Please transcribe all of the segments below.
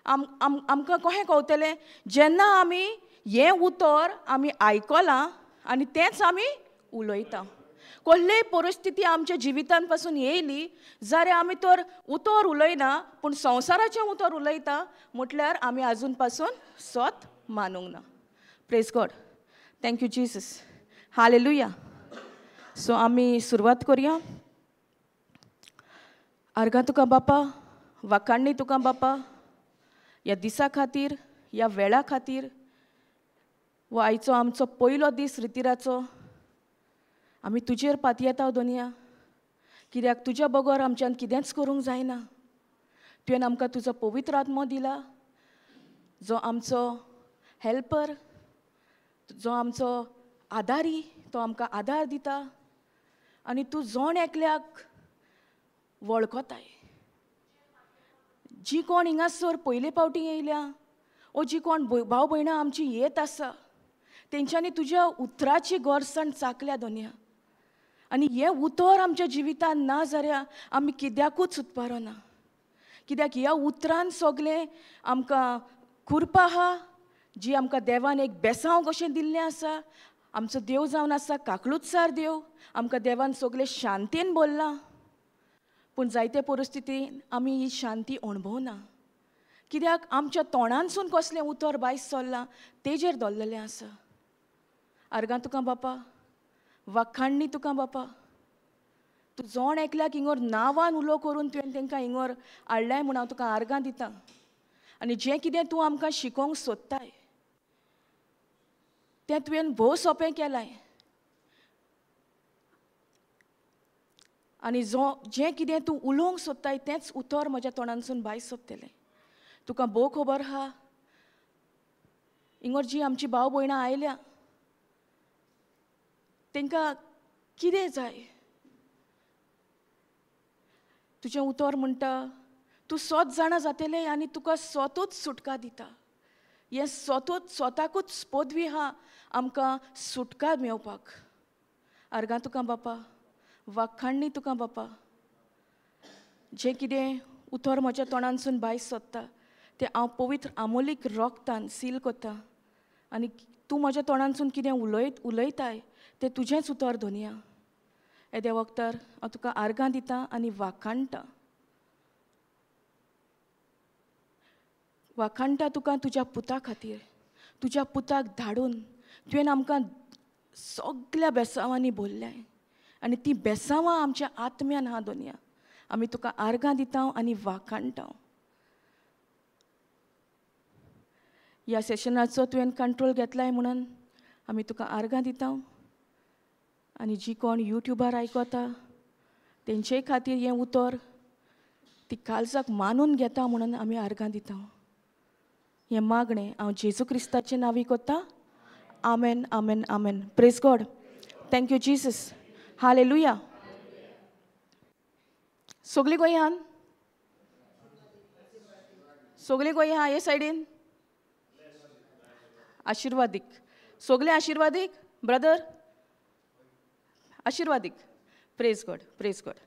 आमकां कशें कळटलें जेन्ना आमी हें उतर आमी आयकलां आनी तेंच आमी उलयता. कसलीय परिस्थिती आमच्या जिवितान पासून येयली जाल्यार आमी तर उतर उलयना पूण संवसाराचें उतर उलयता म्हटल्यार आमी आजून पासून सत मानूंक ना. Praise God. Thank you Jesus. Hallelujah. So आमी सुरवात करुया. आर्गां तुका बापा, वाखाणणी तुका बापा, ह्या दिसा खातीर, ह्या वेळा खातीर. वो आयचो आमचो पयलो दीस रितिराचो. आमी तुजेर पातयेता दोनया, कित्याक तुज्या बगर आमच्यान कितेंच करूंक जायना. तुवें आमकां तुजो पवित्र आत्मो दिला, जो आमचो हेल्पर, जो आमचो आदारी, तो आमकां आदार दिता आनी तूं जण एकल्याक वळखताय. जी कोण हिंगासर पयले फावटी येयल्या ओ जी कोण भाव भयणां आमची येत आसा तेंच्यांनी तुज्या उतराची गोरसाण चाकल्या दोनया. आनी हें उतर आमच्या जिवितान ना जाल्यार आमी कित्याकूच उत्पारना. कित्याक ह्या उतरान सगळें आमकां कृपा आहा जी आमकां देवान एक बेसांव कशें दिल्लें आसा. आमचो देव जावन आसा काकळूतसार देव, आमकां देवान सगळें शांतीन बोल्लां. पूण जायते परिस्थितीन आमी ही शांती अणभवना, कित्याक आमच्या तोंडानसून कसलें उतर भायर सरलां तेजेर दवरलेलें आसा. आर्गां तुका बापा, वाखाणणी तुका बापा. तूं जण एकल्याक हिंगर नांवान उलो करून तुवें तांकां हिंगर हाडल्याय म्हूण हांव तुका आर्गां दितां. आनी जें कितें तूं आमकां शिकोवंक सोदताय तें तुवें भोव सोंपें केलां. आनी जो जें कितें तूं उलोवंक सोदताय तेंच उतर म्हज्या तोंडानसून भायर सोदतलें. तुका भोव खबर आहा हिंगर जी आमची भाव भयणां आयल्या तांकां कितें जाय. तुजें उतर म्हणटा तूं स्वत जाणा जातलें आनी तुका स्वतूच सुटका दिता. हें स्वतूच स्वताकूच पदवी आहा आमकां सुटका मेळपाक. आर्गां तुका बापा, वाखाणणी तुका बापा. जें कितें उतर म्हज्या तोंडानसून भायर सोदता तें हांव पवित्र आमोलीक रोगतान सील करता. आनी तूं म्हज्या तोंडानसून कितें उलयताय तें तुजेंच उतर धोनया. येद्या वखदार हांव तुका आर्गां दितां आनी वाखाणटा. वाखाणटा तुका तुज्या पुता खातीर. तुज्या पुताक धाडून तुवें आमकां सगल्या बेसांवांनी भरलें आनी ती बेसांवां आमच्या आत्म्यान आहा दोनया. आमी तुका आर्गां दिता आनी वाखाणटा. ह्या सेशनाचो तुवें कंट्रोल घेतलाय म्हणून आमी तुका आर्गां दिता. आनी जी कोण यूट्यूबार आयकता तेंचे खातीर हें उतर ती काळजाक मानून घेता म्हणून आमी आर्गां दिता. हें मागणें हांव जेजू क्रिस्ताचें नांवी करता. आमेन, आमेन, आमेन. Praise God. Thank you Jesus. Hallelujah. सगळीं गोंयान, सगळीं गोंया हे सायडीन आशिर्वादीक, सगळे आशिर्वादीक brother, आशिर्वादीक. Praise God, praise God.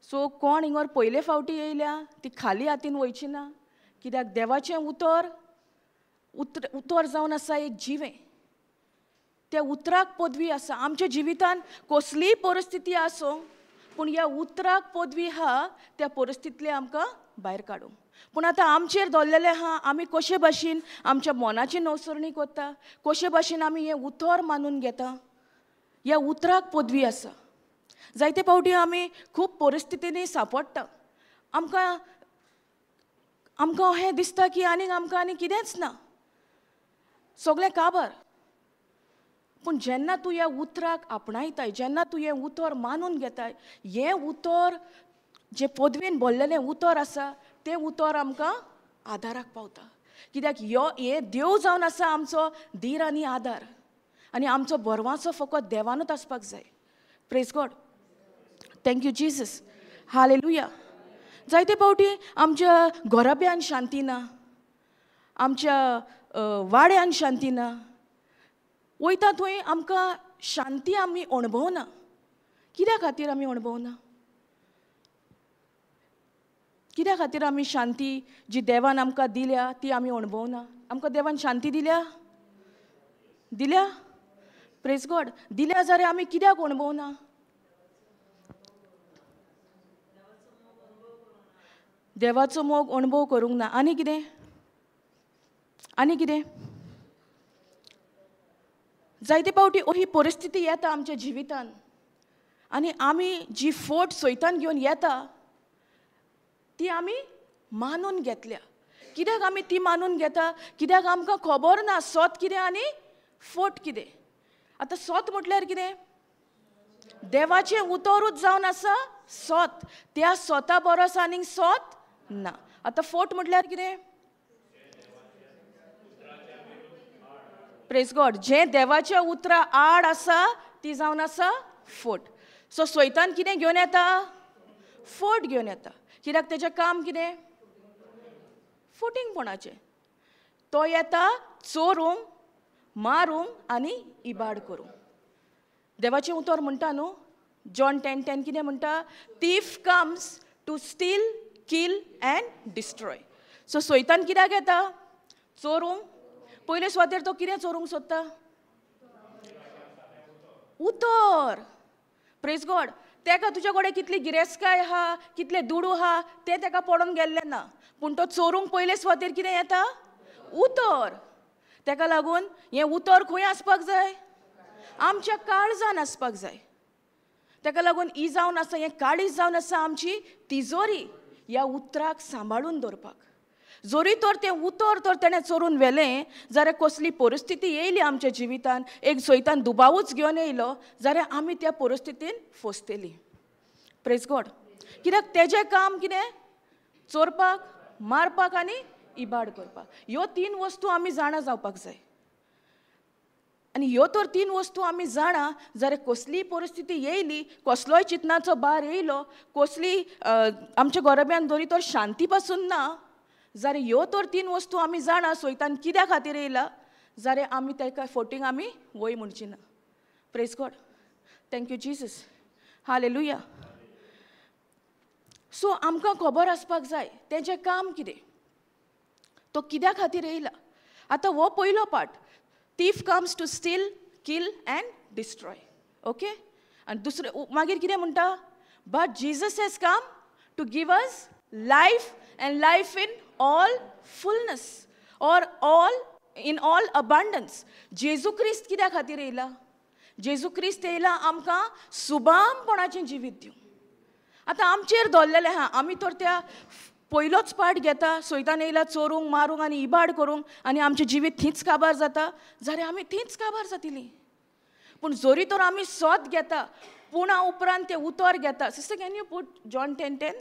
So कोण हिंगर पयले फावटी येयल्या ती खाली हातीन वयची ना, कित्याक देवाचें उतर उतर जावन आसा एक जिवें. त्या उतराक पदवी आसा. आमच्या जिवितान कसलीय परिस्थिती आसूं पूण ह्या उतराक पदवी आहा त्या परिस्थितींतले आमकां भायर काडूंक. पूण आतां आमचेर दवरलेलें आहा आमी कशे भाशेन आमच्या मनाची नवसरणी करता, कशे भाशेन आमी हें उतर मानून घेता. ह्या उतराक पदवी आसा. जायते फावटी आमी खूब परिस्थितींनी सांपडटा. आमकां आमकां अशें दिसता की आनीक आमकां आनी कितेंच ना, सगळें काबार. पूण जेन्ना तूं ह्या उतराक आपणायताय, जेन्ना तूं हें उतर मानून घेताय, हें उतर जें पदवेन भरलेलें उतर आसा तें उतर आमकां आदाराक पावता. कित्याक ह्यो हें देव जावन आसा आमचो धीर आनी आदार. आनी आमचो बरवाचो फकत देवानूच आसपाक जाय. Praise God. Thank you Jesus. Hallelujah. जायते फावटी आमच्या घराब्यान शांती ना, आमच्या वाड्यान शांती ना, वयता थंय आमकां शांती आमी अणभवना. कित्या खातीर आमी अणभवना? कित्या खातीर आमी शांती जी देवान आमकां दिल्या ती आमी अणभवना? आमकां देवान शांती दिल्या? दिल्या? प्रेज गॉड. दिल्या जाल्यार आमी कित्याक अणभवना? देवाचो मोग अणभव करूंक ना. आनी कितें? आनी कितें? जायते फावटी ही परिस्थिती येता आमच्या जिवितान आनी आमी जी फोट सैतान घेवन येता ती आमी मानून घेतल्या. कित्याक आमी ती मानून घेता? कित्याक आमकां खबर ना सोत कितें आनी फोट कितें. आतां सोत म्हटल्यार कितें? देवाचें उतरूच जावन आसा सोत. त्या सोता बरोस आनीक सोत ना. आतां फोट म्हटल्यार कितें? प्रेज गॉड. जें देवाच्या उतरा आड आसा ती जावन आसा फोट. सो सैतान कितें घेवन येता? फोट घेवन येता. कित्याक तेजें काम कितें? फोटिंगपणाचें. तो येता चोरूंक, मारूंक आनी इबाड करूंक. देवाचें उतर म्हणटा न्हू, जॉन 10:10 कितें म्हणटा? Thief comes to steal, kill and destroy. So सैतान कित्याक येता? चोरूंक. पयले सुवातेर तो कितें चोरूंक सोदता? उतर. Praise God. तेका तुज्या कडेन कितली गिरेस्तकाय आहा, कितले दुडू आहा तें तेका पडोन गेल्लें ना, पूण तो चोरूंक पयले सुवातेर कितें येता? उतर. तेका लागून हें उतर खंय आसपाक जाय? आमच्या काळजान आसपाक जाय. तेका लागून ही जावन आसा, हें काळीज जावन आसा आमची तिजोरी ह्या उतराक सांबाळून दवरपाक. जरी तर तें उतर तर तेणें चोरून व्हेलें जाल्यार कसली परिस्थिती येयली आमच्या जिवितान, एक सैतान दुबावूच घेवन येयलो जाल्यार आमी त्या परिस्थितीन फसतलीं. Praise God. कित्याक तेजें काम कितें? चोरपाक, मारपाक आनी इबाड करपाक. ह्यो तीन वस्तू आमी जाणा जावपाक जाय. आनी ह्यो तर तीन वस्तू आमी जाणा जाल्यार कसलीय परिस्थिती येयली, कसलोय चिंतनाचो भार येयलो, कसली आमच्या गोरब्यान जरी तर शांती पासून ना जाल्यार ह्यो तर तीन वस्तू आमी जाणा सैतान कित्या खातीर येयला जाल्यार आमी ताका फोटींग आमी वय म्हणची ना. Praise God. Thank you Jesus. Hallelujah. So आमकां खबर आसपाक जाय तेजें काम कितें, तो कित्या खातीर येयला. आतां हो पयलो part, thief comes to steal, kill and destroy. Okay. आनी दुसरें मागीर कितें म्हणटा? But Jesus has come to give us life and life in all fullness or all in all abundance. जेजू क्रिस्त कित्या खातीर येयला? जेजू क्रिस्त येयला आमकां सुबामपणाचें जिवीत दिवंक. आतां आमचेर दवरलेलें आहा, आमी तर त्या पयलोच पार्ट घेता, सैतान येयला चोरूंक, मारूंक आनी इबाड करूंक आनी आमचें जिवीत थंयच काबार जाता जाल्यार आमी थंयच काबार जातलीं. पूण जरी तर आमी सोद घेता, पुणा उपरांत तें उतर घेता. Sister, can you put John 10:10?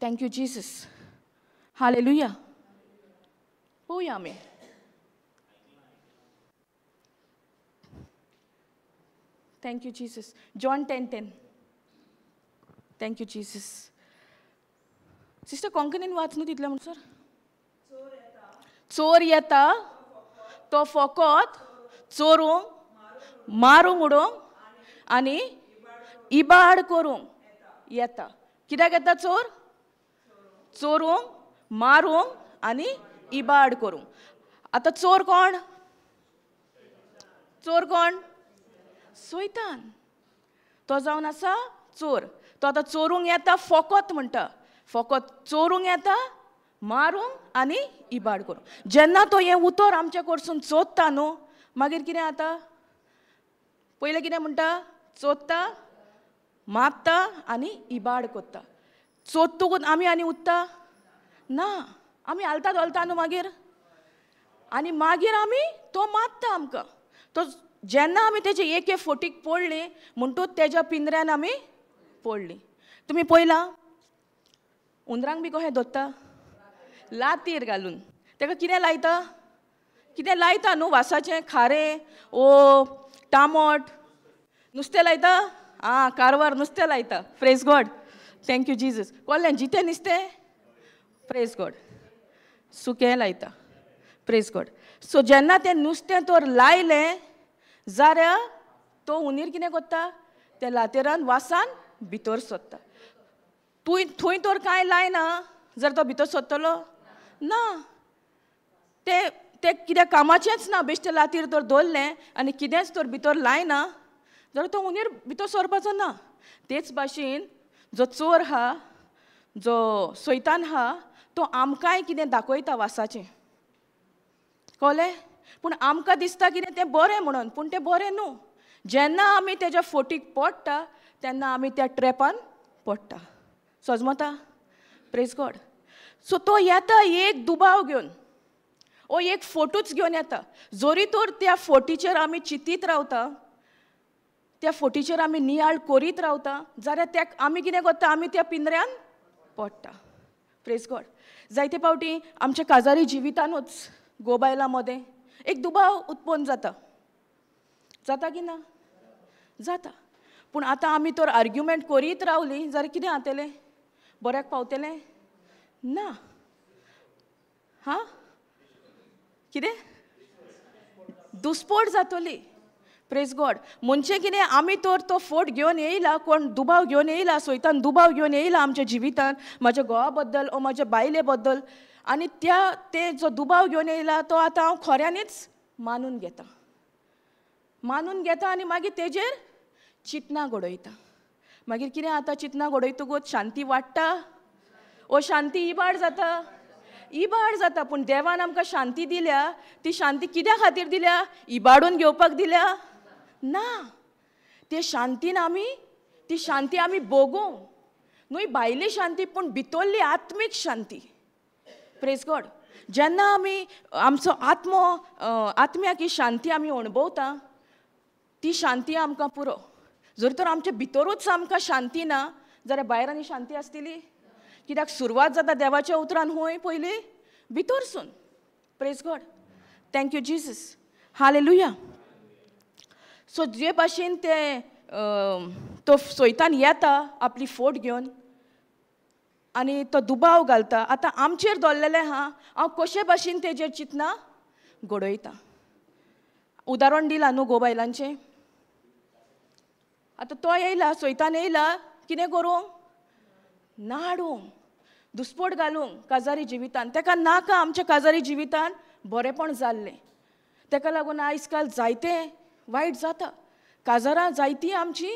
Thank you Jesus. Hallelujah. पळोवया आमी. Thank you Jesus. John 10:10. Thank you Jesus. Sister, कोंकणीन वाच न्हू तितलें म्हणसर. चोर येता तो फकत चोरूंक, मारूंक उडोवंक आनी इबाड करूंक येता. कित्याक येता चोर? चोरूंक, मारूंक आनी इबाड करूंक. आतां चोर कोण? चोर कोण? सैतान. तो जावन आसा चोर. तो आतां चोरूंक येता फकत म्हणटा, फकत चोरूंक येता, मारूंक आनी इबाड करूंक. जेन्ना तो हें उतर आमच्या कडसून चोरता न्हू, मागीर कितें जाता? पयलें कितें म्हणटा? चोरता, मारता आनी इबाड करता. चोरतकूच आमी आनी उरता ना, आमी हालता धोलता न्हू मागीर, आनी मागीर आमी तो मारता आमकां. तो जेन्ना आमी तेजे एके फोटीक पडली म्हणटूच तेज्या पिंजऱ्यान आमी पडली. तुमी पळयलां उंदरांक बी कशें दोत्ता? लातीर घालून. तेका कितें लायता? कितें लायता न्हू, वासाचें खारें ओ टामोट नुस्तें लायता. आं, कारवार नुस्तें लायता. Praise God. Thank you Jesus. कोल्लें जितें नुस्तें? Praise God. सुकें लायता. Praise God. सो जेन्ना तें नुस्तें तर लायलें जाल्यार तो हुंदीर कितें करता, त्या लातेरान वासान भितर सोदता. तूं थंय तर कांय लायना जर तो भितर सोदतलो ना. ते ते कित्याक कामाचेंच ना, बेश्टें लातीर तर दवरलें आनी कितेंच तर भितर लायना जाल्यार तो हुंदीर भितर सरपाचो ना. तेच भाशेन जो चोर आहा, जो सैतान आहा, तो आमकांय कितें दाखयता वासाचें, कळ्ळें? पूण आमकां दिसता कितें तें बरें म्हणून, पूण तें बरें न्हू. जेन्ना आमी तेज्या फोटीक पडटा तेन्ना आमी त्या ट्रॅपान पडटा. सजमता? Praise God. सो तो येता एक दुबाव घेवन, ओ एक फोटूच घेवन येता. जरी तर त्या फोटीचेर आमी चिंतीत रावता, त्या फोटीचेर आमी नियाळ करीत रावता, जाल्यार त्या आमी कितें करता, आमी त्या पिंजऱ्यान पडटा. Praise God. जायते फावटी आमच्या काजारी जिवितानूच गोबायलां मदें एक दुबाव उत्पन्न जाता. जाता की ना? जाता. पूण आतां आमी तर आर्ग्युमेंट करीत रावली जाल्यार कितें जातलें? बऱ्याक पावतलें ना. हां, कितें दुस्पोट जातली. Praise God. म्हणजे कितें, आमी तर तो फोट घेवन येयला, कोण दुबाव घेवन येयला, सैतान दुबाव घेवन येयला आमच्या जिवितान, म्हाज्या घोवा बद्दल ओ म्हाज्या बायले बद्दल, आनी त्या ते जो दुबाव घेवन येयला तो आतां हांव खऱ्यांनीच मानून घेता, मानून घेता आनी मागीर तेजेर चिंतना घडयता. मागीर कितें आतां चिंतना घडयतकूच शांती वाडटा ओ शांती इबाड जाता? इबाड जाता. पूण देवान आमकां शांती दिल्या, ती शांती कित्या खातीर दिल्या? इबाडून घेवपाक दिल्या ना. ते शांतीन आमी, ती शांती आमी भोगूं न्हय, भायली शांती पूण भितरली आत्मीक शांती. Praise God. जेन्ना आमी आमचो आत्मो, आत्म्याक ही शांती आमी अणभवता, ती शांती आमकां पुरो. जर तर आमचे भितरूच आमकां शांती ना जाल्यार भायर आनी शांती आसतली? कित्याक सुरवात जाता देवाच्या उतरान हूंय पयलीं भितरसून. Praise God. Thank you Jesus. Hallelujah. So जे भाशेन ते तो सैतान येता आपली फोट घेवन आनी तो दुबाव घालता, आतां आमचेर दवरलेलें आहा, हांव कशे भाशेन तेजेर चिंतना घडयता. उदाहरण दिलां न्हू गो बायलांचें. आतां तो येयला, सैतान येयला कितें करूंक? नाडूंक, दुस्पोट घालूंक काजारी जिवितान. तेका नाका आमच्या काजारी जिवितान बरेंपण जाल्लें. तेका लागून आयज काल जायते वायट जाता, काजारां जायतीं आमची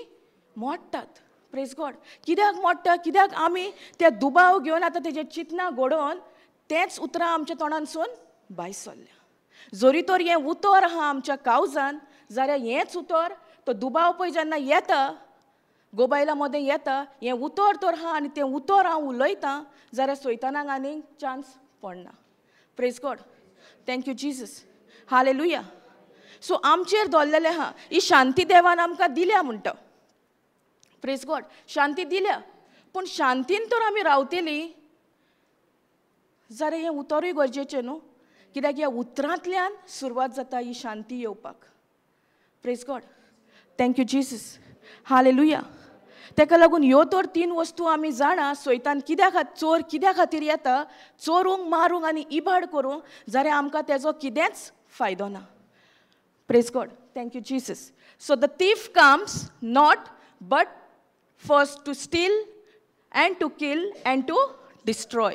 मोडटात. Praise God. कित्याक मोडटा? कित्याक आमी त्या दुबाव घेवन आतां तेजेर चिंतना घडोवन तेंच उतरां आमच्या तोंडांतसून भायर सरल्या. जरी तर हें उतर आहा आमच्या कावजान जाल्यार हेंच उतर तो दुबाव पळय जेन्ना येता, गोबायलां मदें येता, हें उतर तर आहा आनी तें उतर हांव उलयतां जाल्यार सैतानाक आनीक चान्स पडना. Praise God. Thank you Jesus. Hallelujah. So आमचेर दवरलेलें आहा ही शांती देवान आमकां दिल्या म्हणटा. Praise God. शांती दिल्या, पूण शांतीन तर आमी रावतली जाल्यार हें उतरूय गरजेचें न्हू, कित्याक ह्या उतरांतल्यान सुरवात जाता ही शांती येवपाक. Praise God. Thank you Jesus. Hallelujah. तेका लागून ह्यो तर तीन वस्तू आमी जाणा, सैतान कित्या खातीर, चोर कित्या खातीर येता, चोरूंक, मारूंक आनी इबाड करूंक, जाल्यार आमकां तेजो कितेंच फायदो ना. Praise God. Thank you Jesus. So the thief comes not but first to steal and to kill and to destroy.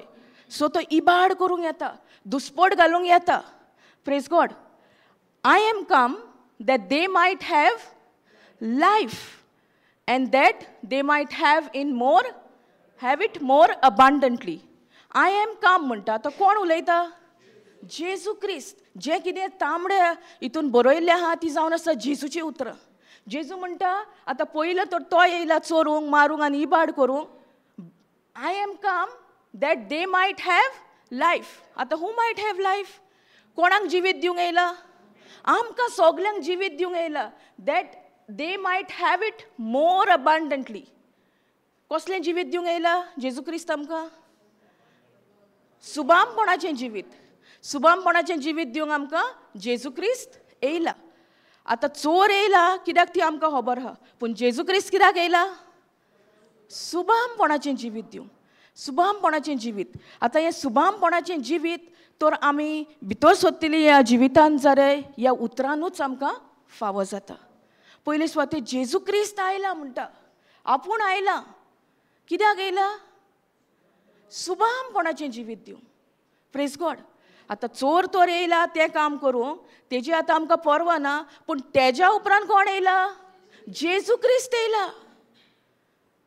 So तो इबाड करूंक येता, दुस्पोट घालूंक येता. Praise God. I am come that they might have life and that they might have in more, have it more abundantly. I am come म्हणटा, तो कोण उलयता? जेजू क्रिस्त. जें कितें तांबडे हितून बरयल्लें आहा ती जावन आसा जेजूची उतरां. जेजू म्हणटा आतां पयलें तर तो येयला चोरूंक, मारूंक आनी इबाड करूंक. I am come that they might have life. आतां हू मायट have life? कोणाक जिवीत दिवंक येयला? आमकां सगल्यांक जिवीत दिवंक येयला. That they might have it more abundantly. कसलें जिवीत दिवंक येयला जेजू क्रिस्त आमकां? सुबामपणाचें जिवीत. सुबामपणाचें जिवीत दिवंक आमकां जेजू क्रिस्त येयला. आतां चोर येयला कित्याक ती आमकां खबर आहा, पूण जेजू क्रिस्त कित्याक येयला? सुबामपणाचें जिवीत दिवंक. सुबामपणाचें जिवीत. आतां हें सुबामपणाचें जिवीत तर आमी भितर सोदतली ह्या जिवितान जाल्यार ह्या उतरानूच आमकां फावो जाता. पयले सुवातेर जेजू क्रिस्त आयला म्हणटा, आपूण आयला. कित्याक येयला? सुबामपणाचें जिवीत दिवंक. Praise God. आतां चोर तर येयला तें काम करूंक, तेजी आतां आमकां पर्वा ना, पूण तेज्या उपरांत कोण येयला? जेजू क्रिस्त येयला.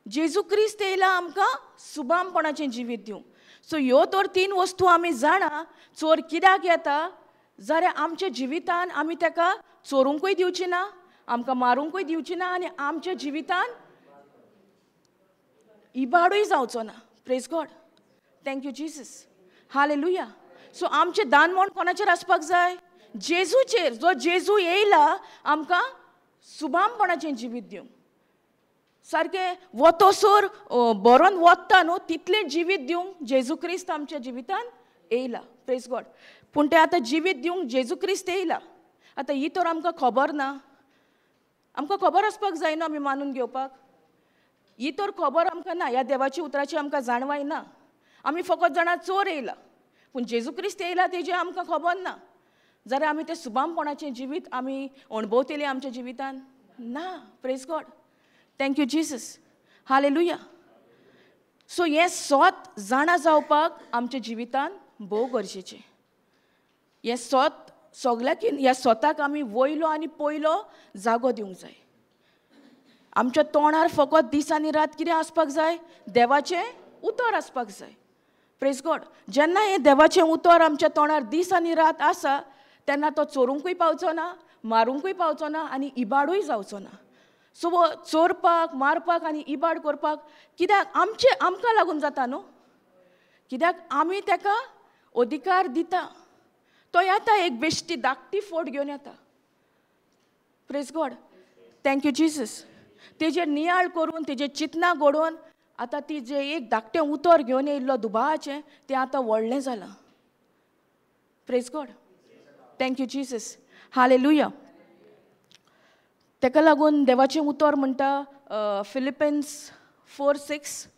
जेजू क्रिस्त येयला आमकां सुबामपणाचें जिवीत दिवंक. सो ह्यो तर तीन वस्तू आमी जाणा. चोर कित्याक येता जाल्यार आमच्या जिवितान आमी ताका चोरुंकूय दिवची ना, आमकां मारुंकूय दिवची ना, आनी आमच्या जिवितान इबाडूय जावचो ना. Praise God. Thank you Jesus. Hallelujah. So आमचें दानमोण कोणाचेर आसपाक जाय? जेजूचेर. जो जेजू येयला आमकां सुबामपणाचें जिवीत दिवंक. सारकें वतोसर बरोन वता न्हू तितलें जिवीत दिवंक जेजू क्रिस्त आमच्या जिवितान येयला. Praise God. पूण तें आतां जिवीत दिवंक जेजू क्रिस्त येयला. आतां ही तर आमकां खबर ना. आमकां खबर आसपाक जाय न्हू आमी मानून घेवपाक. ही तर खबर आमकां ना, ह्या देवाची उतराची आमकां जाणवाय ना. आमी फकत जाणा चोर येयला, पूण जेजू क्रिस्त येयला तेजी आमकां खबर ना. जाल्यार आमी तें सुबामपणाचें जिवीत आमी अणभवतली आमच्या जिवितान ना. Praise God. Thank you Jesus. Hallelujah. So हें सोत जाणा जावपाक आमच्या जिवितान भोव गरजेचें. हें सोत सगळ्याक, ह्या सोताक आमी वयलो आनी पयलो जागो दिवंक जाय. आमच्या तोंडार फकत दीस आनी रात कितें आसपाक जाय? देवाचें उतर आसपाक जाय. Praise God. जेन्ना हें देवाचें उतर आमच्या तोंडार दीस आनी रात आसा तेन्ना तो चोरुंकूय पावचो ना, मारुंकूय पावचो ना, आनी इबाडूय जावचो ना. सो चोरपाक, मारपाक आनी इबाड करपाक कित्याक आमचे आमकां लागून जाता न्हू. कित्याक आमी ताका अधिकार दिता. तो येता एक बेश्टी धाकटी फोट घेवन येता. Praise God. Thank you Jesus. तेजेर नियाळ करून, तेजेर चिंतना घडोवन आतां ती जें एक धाकटें उतर घेवन येयल्लो दुबावाचें तें आतां व्हडलें जालां. Praise God. Thank you Jesus. Hallelujah. ताका लागून देवाचें उतर म्हणटा Philippians 4:6.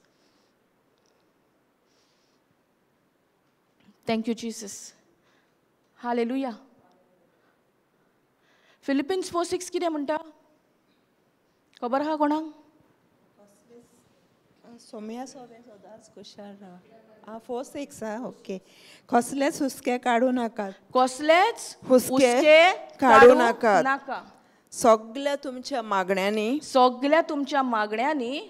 Thank you Jesus. Hallelujah. Philippians 4:6 कितें म्हणटा खबर आहा कोणाक? सोम्या सोबे सदांच खुशाल राव. 4:6 आं, ओके. कसलेच हुस्के काडूं नाकात. कसलेच हुस्के काडूं नाकात. सगळ्या तुमच्या मागण्यांनी, सगळ्या तुमच्या मागण्यांनी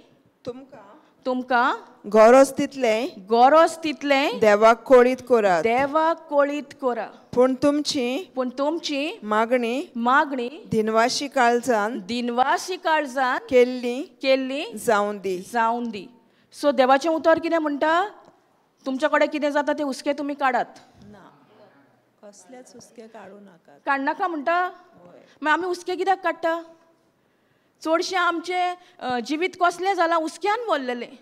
तुमकां तुमकां गरज तितलें, गरज तितलें देवाक कळीत करात, देवाक कळीत करा. पूण तुमची, पूण तुमची मागणी, मागणी दिनवाशी काळजान, दिनवाशी काळजान केल्ली, केल्ली जावं दी, जावं दी. सो देवाचें उतर कितें म्हणटा? तुमच्या कडेन कितें जाता ते हुस्के तुमी काडात ना, कसलेच हुस्के काडूं नाकात. काडनाका म्हणटा? मागीर आमी हुस्के कित्याक काडटा? चडशें आमचें जिवीत कसलें जालां? हुस्क्यान भरलेलें,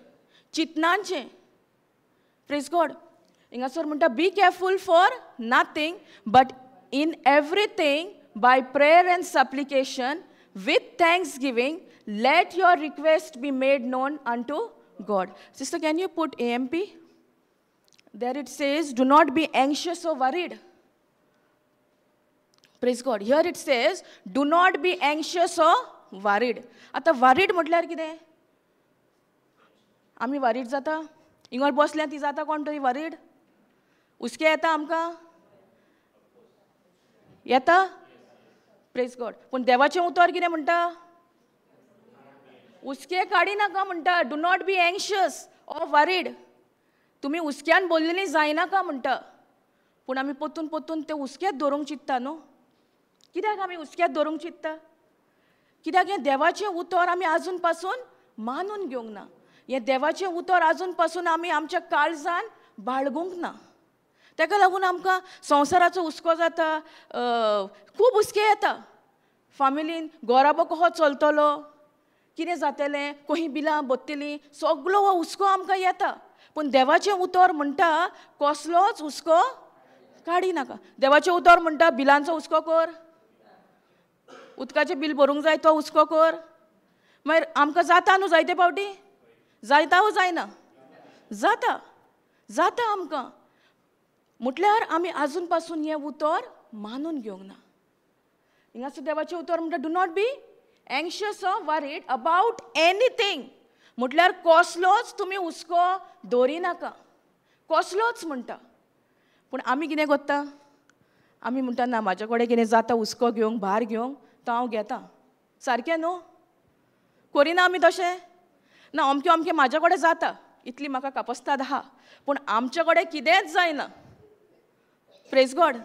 चिंतनांचें. Praise God. हिंगासर म्हणटा be careful for nothing but in everything by prayer and supplication with thanksgiving let your request be made known unto God. Sister, can you put AMP? There it says do not be anxious or worried. Praise God. Here it says do not be anxious or worried. आतां worried म्हटल्यार कितें? आमी worried जाता? हिंगर बसल्या ती जाता कोण तरी वरीड? हुस्के येता आमकां? येता? Praise God. पूण देवाचें उतर कितें म्हणटा? हुस्के काडिनाका म्हणटा. Do not be anxious or worried. तुमी हुस्क्यान बोल्लेली जायनाका म्हणटा. पूण आमी परतून परतून ते हुस्क्यात दवरूंक चिंत्ता न्हू. कित्याक आमी हुस्क्यात दवरूंक चिंत्ता? कित्याक हें देवाचें उतर आमी आजून पासून मानून घेवंक ना. हें देवाचें उतर आजून पासून आमी आमच्या काळजान बाळगूंक ना. ताका लागून आमकां संवसाराचो हुस्को जाता, खूब हुस्के येता. फामिलीन घराबो कसो चलतलो, कितें जातलें, खंय बिलां भरतलीं, सगलो हो हुस्को आमकां येता. पूण देवाचें उतर म्हणटा कसलोच हुस्को काडिनाका. देवाचें उतर म्हणटा बिलांचो हुस्को कर, उदकाचें बील भरूंक जाय तो हुस्को कर. मागीर आमकां जाता न्हू जायते फावटी? जायता वो जायना? जाता, जाता आमकां. म्हटल्यार आमी आजून पासून हें उतर मानून घेवंक ना. हिंगासर देवाचें उतर म्हणटा do not be Anxious or worried about anything म्हटल्यार कसलोच तुमी हुस्को दवरिनाका, कसलोच म्हणटा. पूण आमी कितें करता, आमी म्हणटा ना म्हाज्या कडेन कितें जाता हुस्को घेवंक, भार घेवंक, तो हांव घेता. सारकें न्हू? करिना आमी तशें? ना अमकें अमकें म्हाज्या कडेन जाता, इतली म्हाका कापस्ताद आहा, पूण आमचे कडेन कितेंच जायना. Praise God,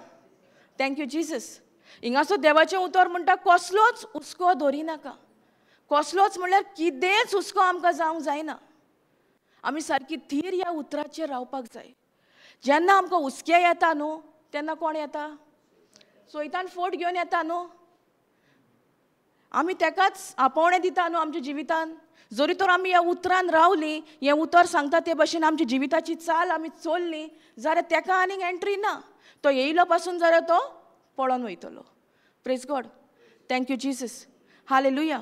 thank you Jesus. हिंगासो देवाचें उतर म्हणटा कसलोच हुस्को दवरिनाका. कसलोच म्हणल्यार कितेंच हुस्को आमकां जावंक जायना. आमी सारकी थीर ह्या उतराचेर रावपाक जाय. जेन्ना आमकां हुस्के येता न्हू तेन्ना कोण येता? सोयतान फोट घेवन येता न्हू. आमी तेकाच आपोवणें दिता न्हू आमच्या जिवितान. जरी तर आमी ह्या उतरान रावलीं, हें उतर सांगता ते भशेन आमच्या जिविताची चाल आमी चोल्ली जाल्यार तेका आनीक एंट्री ना. तो येयलो पासून जाल्यार तो पळोवन वयतलो. Praise God, thank you Jesus, hallelujah.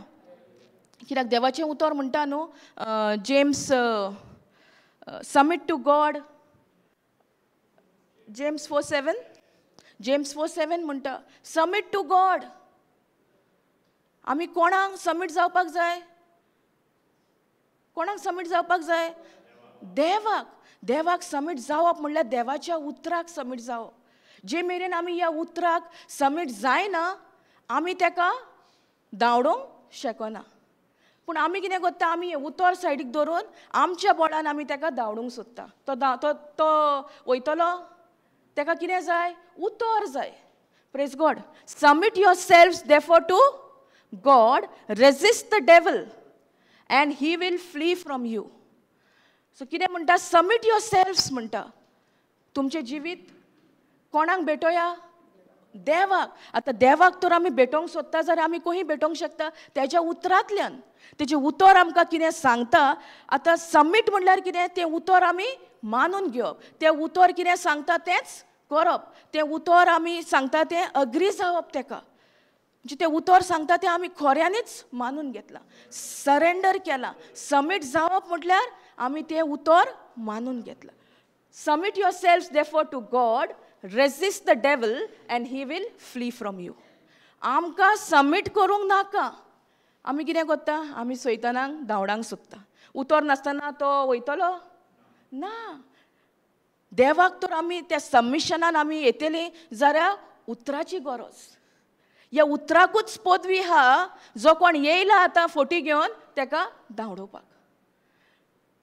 कित्याक देवाचें उतर म्हणटा न्हू, James submit to God, James 4:7, James 4:7 म्हणटा सबमीट टू गॉड. आमी कोणाक सबमीट जावपाक जाय? कोणाक सबमीट जावपाक जाय? देवाक. देवाक सबमीट जावप म्हणल्यार देवाच्या उतराक सबमीट जावप. जे मेरेन आमी ह्या उतराक सबमीट जायना आमी तेका धांवडोवंक शकना. पूण आमी कितें करता, आमी हें उतर सायडीक दवरून आमच्या बोडान आमी तेका धांवडूंक सोदता. तो तो तो वयतलो, तेका कितें जाय? उतर जाय. Praise God. Submit yourselves therefore to God, resist the devil and he will flee from you. So कितें म्हणटा, सबमीट your selves म्हणटा. तुमचें जिवीत कोणाक भेटोया? देवाक. आतां देवाक तर आमी भेटोवंक सोदता जाल्यार आमी खंय भेटोवंक शकता? तेज्या उतरांतल्यान. तेजें उतर आमकां कितें सांगता. आतां सबमीट म्हणल्यार कितें? तें उतर आमी मानून घेवप, तें उतर कितें सांगता तेंच करप, तें उतर आमी सांगता तें अग्री जावप तेका. म्हणजे तें उतर सांगता तें आमी खऱ्यांनीच मानून घेतलां, सरेंडर केलां. सबमीट जावप म्हटल्यार आमी तें उतर मानून घेतलां. Submit yourselves therefore to God, resist the devil and he will flee from you. आमकां सबमीट करूंक नाका. आमी कितें करता? आमी सैतानाक धांवडांक सोदता. उतर नासतना तो वयतलो ना. देवाक तर आमी त्या सबमिशनान आमी येतली जाल्यार उतराची गरज. ह्या उतराकूच पदवी आहा, जो कोण येयला आतां फोटी घेवन तेका धांवडोवपाक.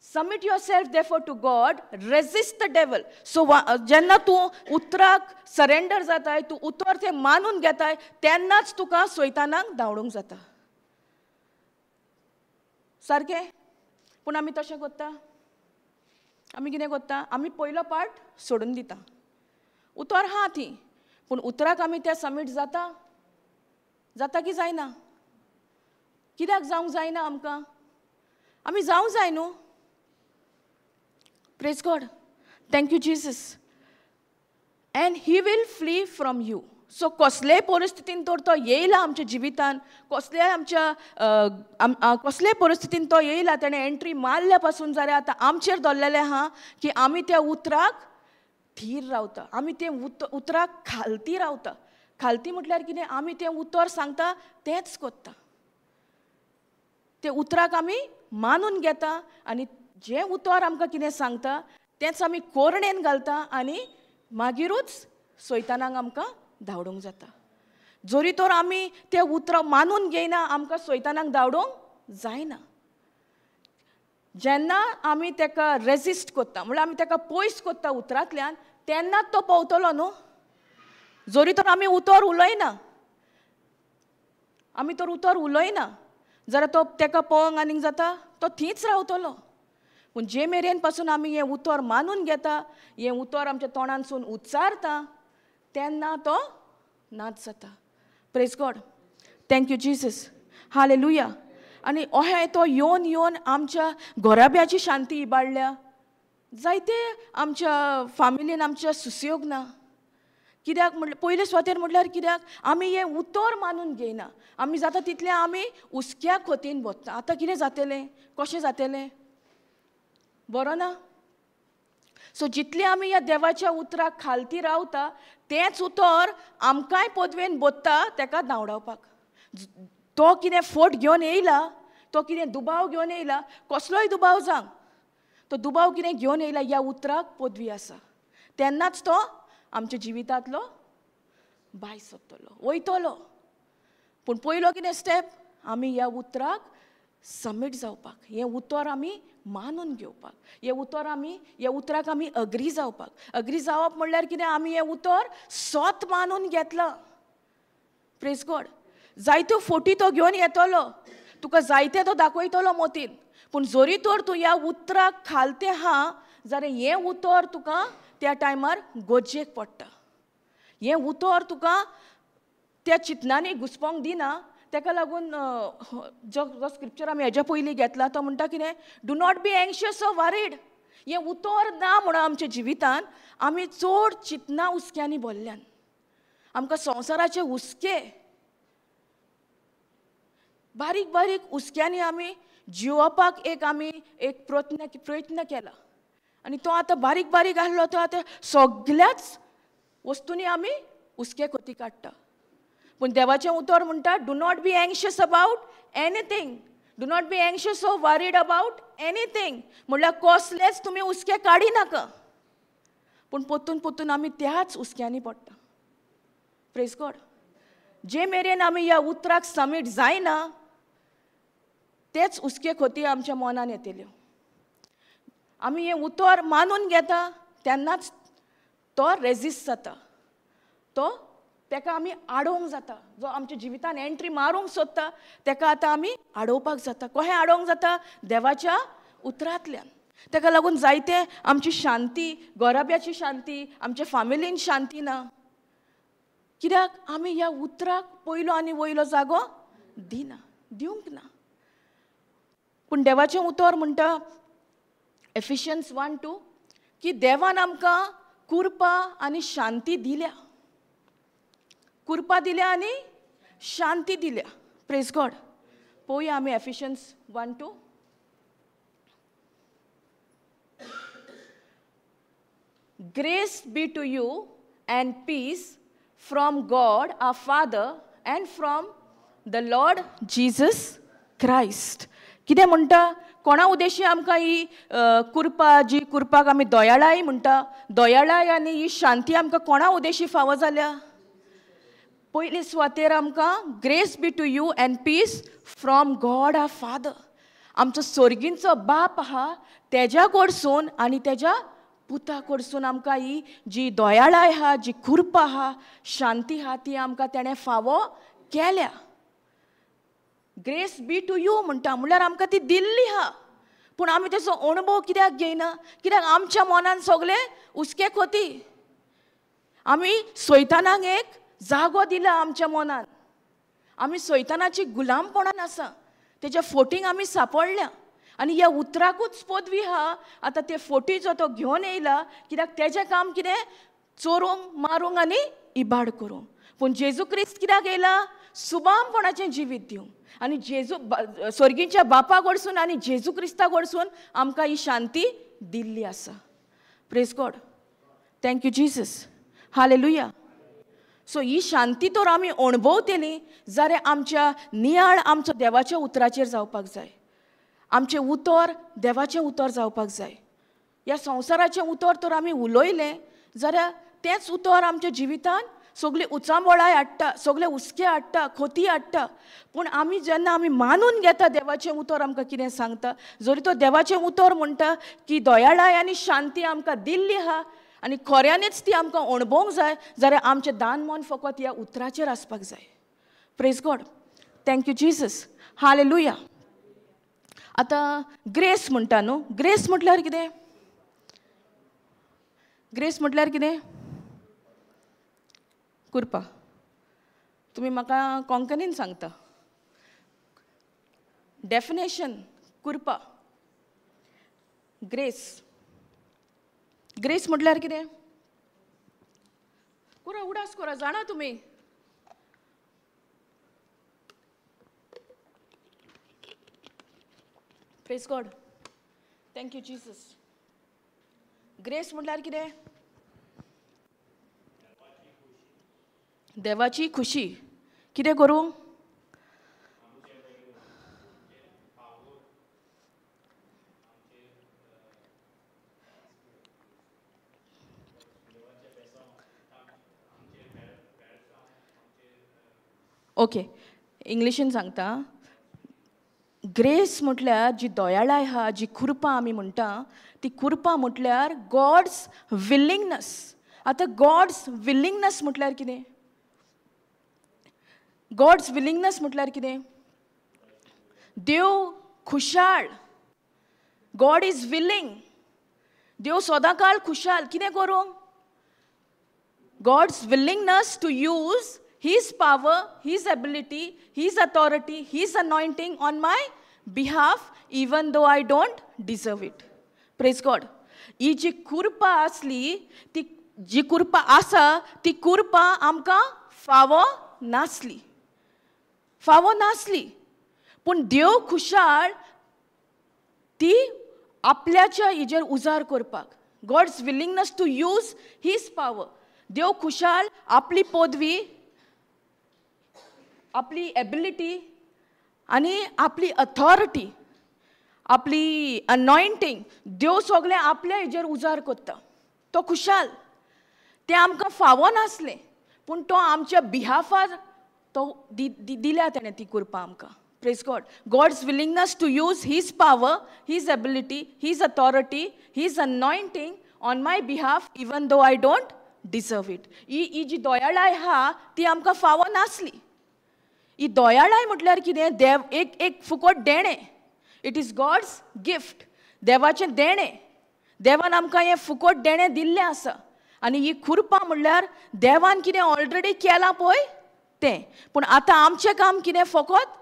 Submit yourself therefore to God, resist the devil. So जेन्ना तूं उतराक सरेंडर जाताय, तूं उतर तें मानून घेताय, तेन्नाच तुका सैतानाक धांवडूंक जाता. सारकें? पूण आमी तशें करता? आमी कितें करता? आमी पयलो पार्ट सोडून दिता. उतर आहा ती, पूण उतराक आमी त्या सबमीट जाता? जाता की जायना? कित्याक जावंक जायना आमकां? आमी जावंक जाय न्हू. Praise God, thank you Jesus. And he will flee from you. So कसलेय परिस्थितीन तर तो येयला आमच्या जिवितान, कसल्याय आमच्या कसलेय परिस्थितीन तो येयला, तेणें एंट्री मारल्या पासून जाल्यार आतां आमचेर दवरलेलें आहा की आमी त्या उतराक थीर रावता, आमी तें उतराक खालती रावता. खालती म्हटल्यार कितें? आमी तें उतर सांगता तेंच करता, तें उतराक आमी मानून घेता आनी जें उतर आमकां कितें सांगता तेंच आमी कोरणेन घालता आनी मागीरूच सैतानाक आमकां धांवडूंक जाता. जरी तर आमी तें उतरां मानून घेयना आमकां सैतानाक धांवडूंक जायना. जेन्ना आमी तेका रेजिस्ट करता म्हणल्यार आमी तेका पयस करता उतरांतल्यान, तेन्नाच तो पावतलो न्हू. जरी तर आमी उतर उलयना, आमी तर उतर उलयना जाल्यार तो तेका पळोवंक आनीक जाता, तो थंयच रावतलो. पूण जे मेरेन पासून आमी हें उतर मानून घेता, हें उतर आमच्या तोंडांतसून उच्चारता, तेन्ना तो नाच जाता. Praise God, thank you Jesus, hallelujah. आनी अहें तो येवन येवन आमच्या घराब्याची शांती इबाडल्या, जायते आमच्या फामिलीन आमच्या सुसयोग ना. कित्याक म्हणल्यार पयले सुवातेर म्हणल्यार कित्याक आमी हें उतर मानून घेयना. आमी जाता तितलें आमी हुस्क्या खोतीन बसता. आतां कितें जातलें, कशें जातलें, बरो ना. सो जितलें आमी ह्या देवाच्या उतराक खालती रावता तेंच उतर आमकांय पदवेन बोत्ता तेका धांवडावपाक. तो कितें फोट घेवन येयला, तो कितें दुबाव घेवन येयला, कसलोय दुबाव जावं, तो दुबाव कितें घेवन येयला, ह्या उतराक पदवी आसा. तेन्नाच तो आमच्या जिवितांतलो भायर सरतलो, वयतलो. पूण पयलो कितें स्टेप, आमी ह्या उतराक सबमीट जावपाक, हें उतर आमी मानून घेवपाक, हें उतर आमी, ह्या उतराक आमी अग्री जावपाक. अग्री जावप म्हणल्यार कितें, आमी हें उतर स्वत मानून घेतलां. Praise God. जायत्यो फोटी तो घेवन येतलो, तुका जायते तो दाखयतलो मोतीन, पूण जरी तर तूं ह्या उतराक खालतें आहा जाल्यार हें उतर तुका त्या टायमार गरजेक पडटा. हें उतर तुका त्या चिंतनांनी घुसपोंक दिना. ताका लागून जो जो स्क्रिप्चर आमी हेज्या पयलीं घेतला तो म्हणटा कितें, do not be anxious or worried. हें उतर ना म्हणून आमच्या जिवितान आमी चड चिंतनां हुस्क्यांनी भरल्यान, आमकां संवसाराचे हुस्के, बारीक बारीक हुस्क्यांनी आमी जिवपाक एक आमी एक प्रयत्न केला. आनी तो आतां बारीक बारीक आहलो, तो आतां सगल्याच वस्तूंनी आमी हुस्के खोती काडटा. पूण देवाचें उतर म्हणटा, do not be anxious about anything, do not be anxious or worried about anything. म्हणल्यार कसलेच तुमी हुस्के काडी नाका. पूण पोतून पोतून आमी त्याच हुस्क्यांनी पडटा. Praise God. जे मेरेन आमी ह्या उतराक सबमीट जायना तेच हुस्के खोती आमच्या मनान येतल्यो. आमी हें उतर मानून घेता तेन्नाच तो रेजिस्ट जाता, तो तेका आमी आडोवंक जाता. जो आमच्या जिवितान एंट्री मारूंक सोदता तेका आतां आमी आडोवपाक जाता. कशें आडोवंक जाता? देवाच्या उतरांतल्यान. तेका लागून जायते आमची शांती, घराब्याची शांती, आमच्या फामिलीन शांती ना, कित्याक आमी ह्या उतराक पयलो आनी वयलो जागो दिना, दिवंक ना. पूण देवाचें उतर म्हणटा एफिशियन्स 1:2 की देवान आमकां कृपा आनी शांती दिल्या, कृपा दिल्या आनी शांती दिल्या. Praise God. पळोवया आमी एफिशियन्स 1:2. Grace be to you and peace from God our Father and from the Lord Jesus Christ. कितें म्हणटा, कोणा उद्देशी आमकां ही कृपा, जी कृपाक आमी दयाळाय म्हणटा, दयाळाय आनी ही शांती आमकां कोणा उद्देशी फावो जाल्या? पयले सुवातेर आमकां grace be to you and peace from God our Father. आमचो सोर्गींचो बाप आहा तेज्या कडसून आनी तेज्या पुता कडसून आमकां ही जी दयाळाय आहा, जी कृपा आहा, शांती आहा, ती आमकां तेणें फावो केल्या. ग्रेस बी टू you म्हणटा, म्हणल्यार आमकां ती दिल्ली आहा, पूण आमी तेजो अणभव कित्याक घेयना? कित्याक आमच्या मनान सगळे हुस्के खोती. आमी सैतानाक एक जागो दिला आमच्या मनान, आमी सैतानाची गुलामपणान आसा, तेज्या फोटींक आमी सापडल्या. आनी ह्या उतराकूच पदवी आहा. आतां ते फोटी जो तो घेवन येयला, कित्याक तेजें काम कितें, चोरूंक, मारूंक आनी इबाड करूंक. पूण जेजू क्रिस्त कित्याक येयला? सुबामपणाचें जिवीत दिवंक. आनी जेजू सोर्गीच्या बापा कडसून आनी जेजू क्रिस्ता कडसून आमकां ही शांती दिल्ली आसा. Praise God. Thank you Jesus. Hallelujah. So ही शांती तर आमी अणभवतली जाल्यार आमच्या नियाळ आमचो देवाच्या उतराचेर जावपाक जाय. आमचें उतर देवाचें उतर जावपाक जाय. ह्या संवसाराचें उतर तर आमी उलयलें जाल्यार तेंच उतर आमच्या जिवितान सगळी उचांबळाय हाडटा, सगळे हुस्के हाडटा, खोती हाडटा. पूण आमी जेन्ना आमी मानून घेता देवाचें उतर आमकां कितें सांगता, जरी तो देवाचें उतर म्हणटा की दयाळाय आनी शांती आमकां दिल्ली आहा आनी खऱ्यांनीच ती आमकां अणभवंक जाय, जाल्यार आमचें दान मन फकत ह्या उतराचेर आसपाक जाय. Praise God. Thank you Jesus. Hallelujah. आतां ग्रेस म्हणटा न्हू, ग्रेस म्हटल्यार कितें? ग्रेस म्हटल्यार कितें? कृपा. तुमी म्हाका कोंकणीन सांगता डेफिनेशन कृपा, ग्रेस. ग्रेस म्हटल्यार कितें? कोरा उडास कोरा जाणा तुमी. Praise God. Thank you Jesus. Grace म्हटल्यार कितें? देवाची खुशी. कितें करूं? ओके, इंग्लिशीन सांगता. ग्रेस म्हटल्यार जी दयाळाय आहा, जी कृपा आमी म्हणटा, ती कृपा म्हटल्यार गॉड्स विलिंगनस. आतां गॉड्स विलिंगनस म्हटल्यार कितें? गॉड्स विलिंगनस म्हटल्यार कितें? देव खुशाल, गॉड is willing. देव सदांकाळ खुशाल कितें करूंक? God's willingness to use His power, His ability, His authority, His anointing on my behalf, even though I don't deserve it. Praise God. ही जी कृपा आसली, ती जी कृपा आसा, ती कृपा आमकां फावो नासली, फावो नासली, पूण देव खुशाल ती आपल्याच्या हेजेर उजार करपाक. God's willingness to use His power. देव खुशाल आपली पदवी, आपली एबिलिटी आनी आपली अथॉरिटी, आपली अनॉयंटींग, देव सगळें आपल्या हेजेर उजार करता. तो खुशाल. तें आमकां फावो नासलें, पूण तो आमच्या बिहाफार तो दिल्या तेणें ती कृपा आमकां. Praise God. God's willingness to use His power, His ability, His authority, His anointing on my behalf, even though I don't deserve it. ही जी दयाळाय आहा ती आमकां फावो नासली. ही दयाळाय म्हटल्यार कितें? देव एक एक फुकट देणें. It is God's gift. देवाचें देणें. देवान आमकां हें फुकट देणें दिल्लें आसा. आनी ही कृपा म्हणल्यार देवान कितें ऑलरेडी केलां पळय तें, पूण आतां आमचें काम कितें? फकत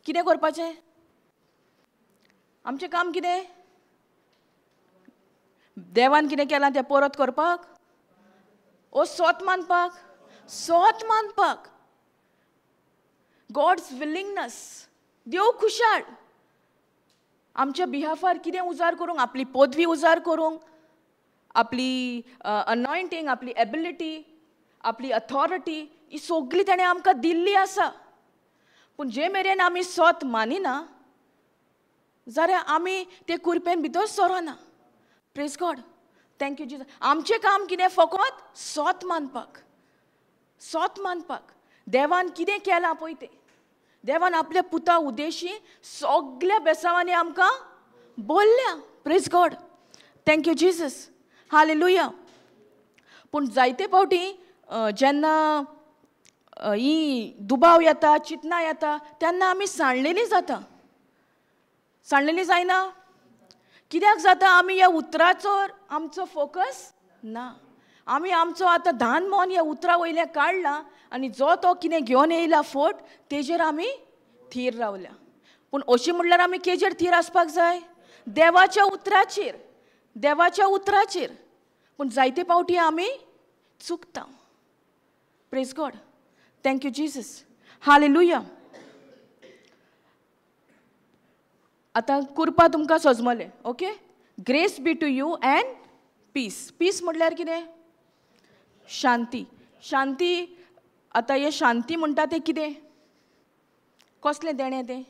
कितें करपाचें? आमचें काम कितें? देवान कितें केलां तें परत करपाक, ओ सोत मानपाक, सोत मानपाक. गॉड्स विलिंगनस. देव खुशाल आमच्या बिहाफार कितें उजार करूंक, आपली पदवी उजार करूंक, आपली अनॉयंटींग, आपली एबिलिटी, आपली अथॉरिटी, ही सगळी ताणें आमकां दिल्ली आसा. पूण जे मेरेन आमी सोत मानिना जाल्यार आमी ते कुरपेन भितर सरना. Praise God. Thank you Jesus. आमचें काम कितें? फकत सोत मानपाक, सोत मानपाक. देवान कितें केलां पळय तें, देवान आपल्या पुता उद्देशी सगल्या बेसांवांनी आमकां बोल्ल्या. Praise God. Thank you Jesus. Hallelujah. पूण जायते फावटी जेन्ना ही दुबाव येता, चिंतना येता, तेन्ना आमी सांडलेली जाता. सांडलेली जायना. कित्याक जाता? आमी ह्या उतराचो आमचो फोकस ना. आमी आमचो आतां धान मन ह्या उतरा वयल्या काडला आनी जो तो कितें घेवन येयला फोट तेजेर आमी थीर रावल्या. पूण अशी म्हणल्यार आमी केजेर थीर आसपाक जाय? देवाच्या उतराचेर, देवाच्या उतराचेर. पूण जायते फावटी आमी चुकता. Praise God. Thank you Jesus. Hallelujah. आतां कृपा तुमकां सजमलें. Okay. Grace be to you and peace. Peace म्हटल्यार कितें? शांती. शांती. आतां हें शांती म्हणटा तें कितें? कसलें देणें तें?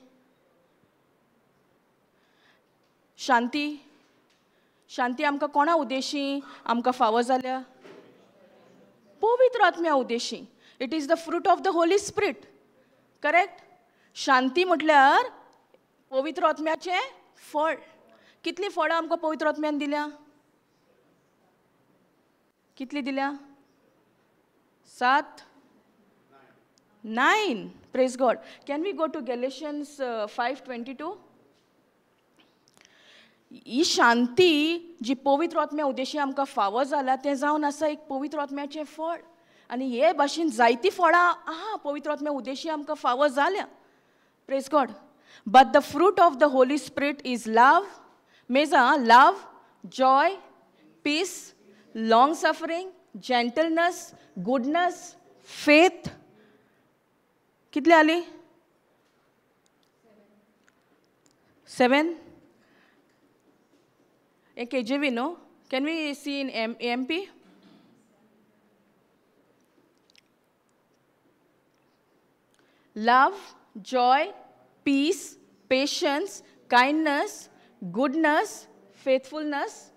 शांती. शांती आमकां कोणा उद्देशी आमकां फावो जाल्या? पवित्र आत्म्या उद्देशी. It is the fruit of the Holy Spirit. Correct. शांती म्हटल्यार पवित्र आत्म्याचें फळ. कितलीं फळां आमकां पवित्र आत्म्यान दिल्या? कितलीं दिल्या? 7, 9. Praise God. Can we go to Galatians 5:22? ही शांती जी पवित्र आत्म्या उद्देशी आमकां फावो जाला तें जावन आसा एक पवित्र आत्म्याचें फळ. आनी हे भाशेन जायतीं फळां आहा पवित्र आत्म्या उद्देशी आमकां फावो जाल्या. Praise God. But the fruit of the Holy Spirit is love, मेजा love, joy, peace, long suffering, gentleness, goodness, faith. कितले आली? 7. A KJV, no? Can we see in AMP? Love, joy, peace, patience, kindness, goodness, faithfulness.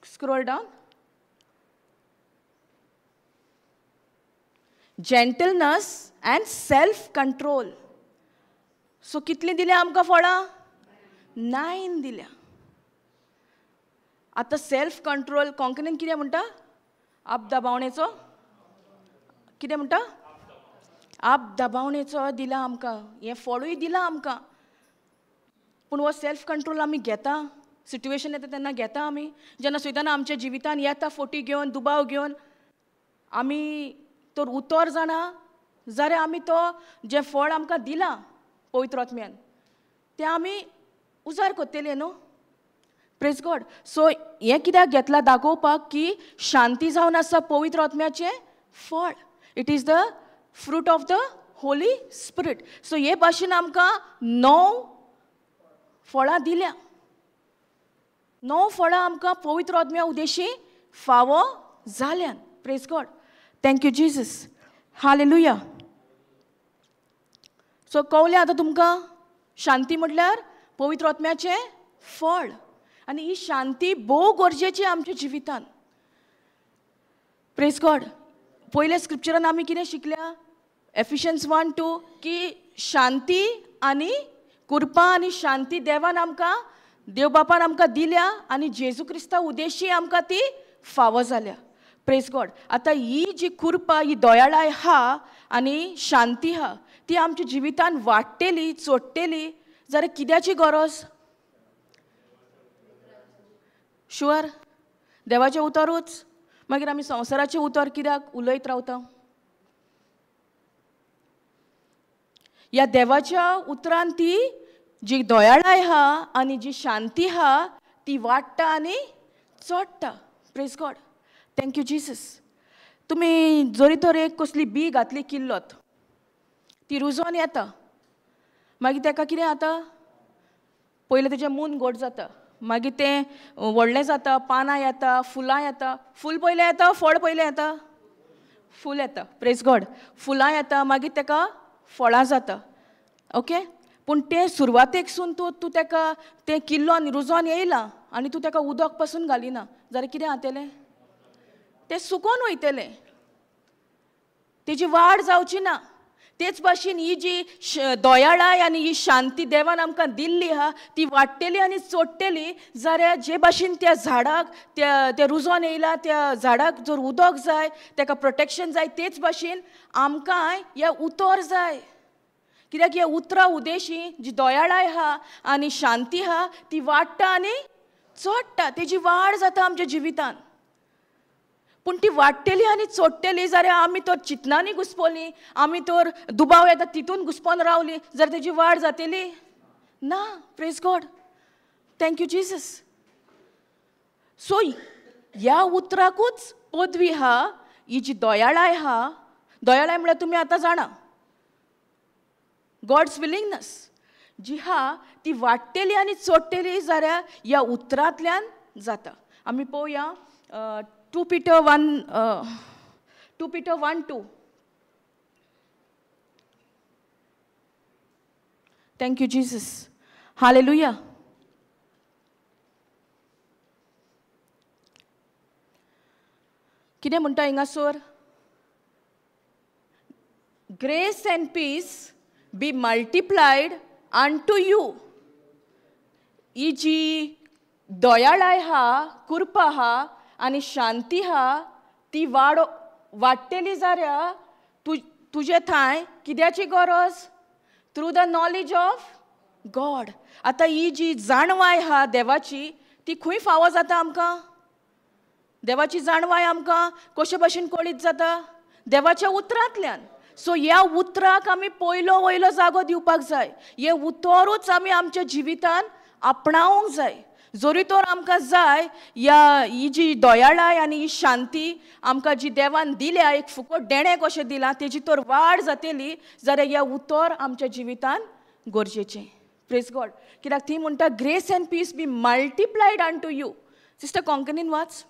Scroll down. Gentleness and self control. So कितलीं दिल्या आमकां फळां? 9 दिल्या. आतां self control कोंकणीन कितें म्हणटा? आप दबावणेचो कितें म्हणटा? आप दबावणेचो दिला आमकां, हें फळूय दिलां आमकां. पूण हो सेल्फ कंट्रोल आमी घेता, सिट्युएशन येता तेन्ना घेता आमी. जेन्ना सुद्दां आमच्या जिवितान येता फोटी घेवन, दुबाव घेवन, आमी तर उतर जाणा जाल्यार आमी तो जें फळ आमकां दिलां पवित्र आत्म्यान तें आमी उजार करतले न्हू. Praise God. सो हें कित्याक घेतलां दाखोवपाक की शांती जावन आसा पवित्र आत्म्याचें फळ. It is the fruit of the Holy Spirit. So हे भाशेन आमकां 9 फळां दिल्या. 9 फळां आमकां पवित्र आत्म्या उद्देशी फावो जाल्यान. Praise God. Thank you Jesus. Hallelujah. So कवलें आतां तुमकां शांती म्हटल्यार पवित्र आत्म्याचें फळ. आनी ही शांती भोव गरजेची आमच्या जिवितान. Praise God. पयल्या स्क्रिप्चरान आमी कितें शिकल्या? एफिशियन्स 1:2 की शांती आनी कृपा आनी शांती देवान आमकां, देव बापान आमकां दिल्या आनी जेजू क्रिस्ता उद्देशी आमकां ती फावो जाल्या. Praise God. आतां ही जी कृपा, ही दयाळाय आहा आनी शांती आहा ती आमच्या जिवितान वाडटेली, चोडटेली जाल्यार कित्याची गरज? शुअर देवाचें उतरूच. मागीर आमी संवसाराचें उतर कित्याक उलयत रावता? ह्या देवाच्या उतरान ती जी दयाळाय आहा आनी जी शांती आहा ती वाडटा आनी चडटा. Praise God. Thank you Jesus. तुमी जरी तर एक कसली बी घातली किल्लत, ती रुजोन येता, मागीर ताका कितें जाता? पयलें तेजें मून गोड जाता, मागीर तें व्हडलें जाता, पानां येता, फुलां येता. फूल पयलें येता, फळ पयलें येता? फूल येता. Praise God. फुलां येता, मागीर ताका फळां जाता. ओके. पूण तें सुरवातेकसून तूं तूं ताका तें किल्लोन रुजोन येयलां आनी तूं ताका उदक पासून घालिना जाल्यार कितें जातलें? तें सुकोन वयतलें, तेजी वाड जावची ना. तेच भाशेन ही जी दयाळाय आनी ही शांती देवान आमकां दिल्ली आहा ती वाडटेली आनी चोडटेली जाल्यार जे भाशेन त्या झाडाक, त्या रुजोन येयला त्या झाडाक जर उदक जाय, ताका प्रोटेक्शन जाय, तेच भाशेन आमकांय हें उतर जाय. कित्याक ह्या उतरां उद्देशी जी दयाळाय आहा आनी शांती आहा ती वाडटा आनी चडटा, तेजी वाड जाता आमच्या जिवितान. पूण ती वाडटेली आनी चोडटेली जाल्यार आमी तर चिंतनांनी घुसपली, आमी तर दुबाव येता तितून घुसपोन रावली जाल्यार तेजी वाड जातली ना. Praise God. Thank you Jesus. So ह्या उतराकूच पदवी आहा, ही जी दयाळाय आहा. दयाळाय म्हळ्यार तुमी आतां जाणा, गॉड्स विलिंगनस जी आहा ती वाडटेली आनी चोडटेली जाल्यार ह्या उतरांतल्यान जाता. आमी पळोवया 2 Peter 1:2. Thank you Jesus. Hallelujah. कितें म्हणटा हिंगासर? Grace and peace be multiplied unto you. ही जी दयाळाय आहा, कृपा आहा आनी शांती आहा ती वाडटेली जाल्यार तुजे थंय कित्याची गरज? Through the knowledge of God. आतां ही जी जाणवाय आहा देवाची ती खंय फावो जाता आमकां? देवाची जाणवाय आमकां कशे भाशेन कळीत जाता? देवाच्या उतरांतल्यान. सो ह्या उतराक आमी पयलो वयलो जागो दिवपाक जाय. हें उतरूच आमी आमच्या जिवितान आपणावंक जाय. जरी तर आमकां जाय ह्या ही जी दयाळाय आनी ही शांती आमकां जी देवान दिल्या, एक फुकट देणें कशें दिलां, तेजी तर वाड जातली जाल्यार ह्या उतर आमच्या जिवितान गरजेचें. Praise God. कित्याक ती म्हणटा grace and peace be multiplied unto you. Sister कोंकणीन वाच.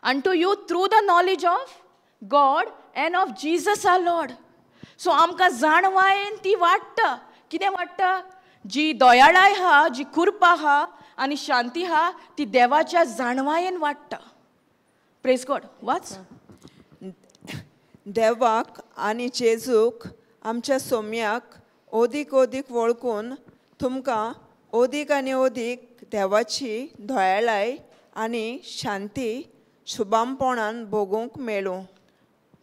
Unto you through the knowledge of God and of Jesus our Lord. So आमकां जाणवायेन ती वाडटा. कितें वाडटा? जी दयाळाय आहा, जी कृपा आहा आनी शांती आहा ती देवाच्या जाणवायेन वाडटा. Praise God. वाच. देवाक आनी जेजूक आमच्या सोम्याक ओदीक ओदीक वळखून तुमकां ओदीक आनी ओदीक देवाची दयाळाय आनी शांती शुभामपणान भोगूंक मेळूं.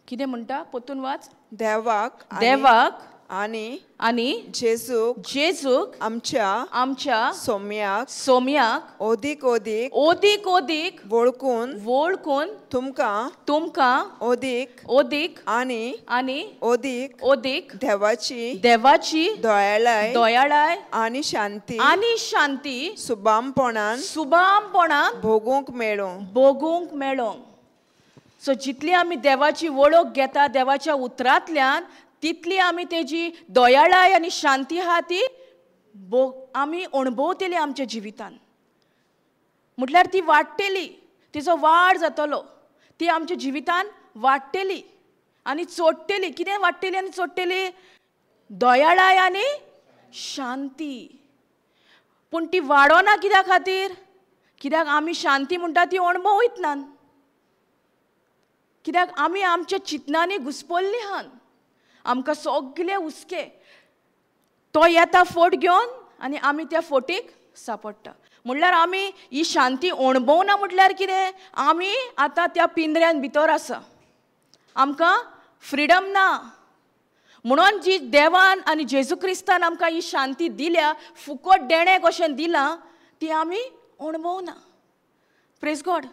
कितें म्हणटा पोतून वाच. देवाक देवाक आनी आनी जेजूक जेजूक आमच्या आमच्या सोम्याक सोम्याक ओदीक ओदीक ओदीक ओदीक वळखून वळखून तुमकां तुमकां ओदीक ओदीक आनी आनी ओदीक ओदीक देवाची देवाची दयाळाय दयाळाय आनी शांती आनी शांती सुबामपणान सुबामपणान भोगूंक मेळूं भोगूंक मेळूं. सो जितली आमी देवाची वळख घेता देवाच्या उतरांतल्यान तितली आमी तेजी दयाळाय आनी शांती आहा ती आमी अणभवतली आमच्या जिवितान. म्हटल्यार ती वाडटली, तिचो वाड जातलो, ती आमच्या जिवितान वाडटली आनी चोडटली. कितें वाडटली आनी चोडटली? दयाळाय आनी शांती. पूण ती वाडोना कित्या खातीर? कित्याक आमी शांती म्हणटा ती अणभवयतना, कित्याक आमी आमच्या चिंतनांनी घुसपल्ली आहान. आमकां सगळे हुस्के, तो येता फोट घेवन आनी आमी त्या फोटीक सापडटा. म्हणल्यार आमी ही शांती अणभवना म्हटल्यार कितें? आमी आतां त्या पिंजऱ्यान भितर आसा, आमकां फ्रिडम ना. म्हणून जी देवान आनी जेजू क्रिस्तान आमकां ही शांती दिल्या, फुकट देणें कशें दिलां, ती आमी अणभवना. Praise God,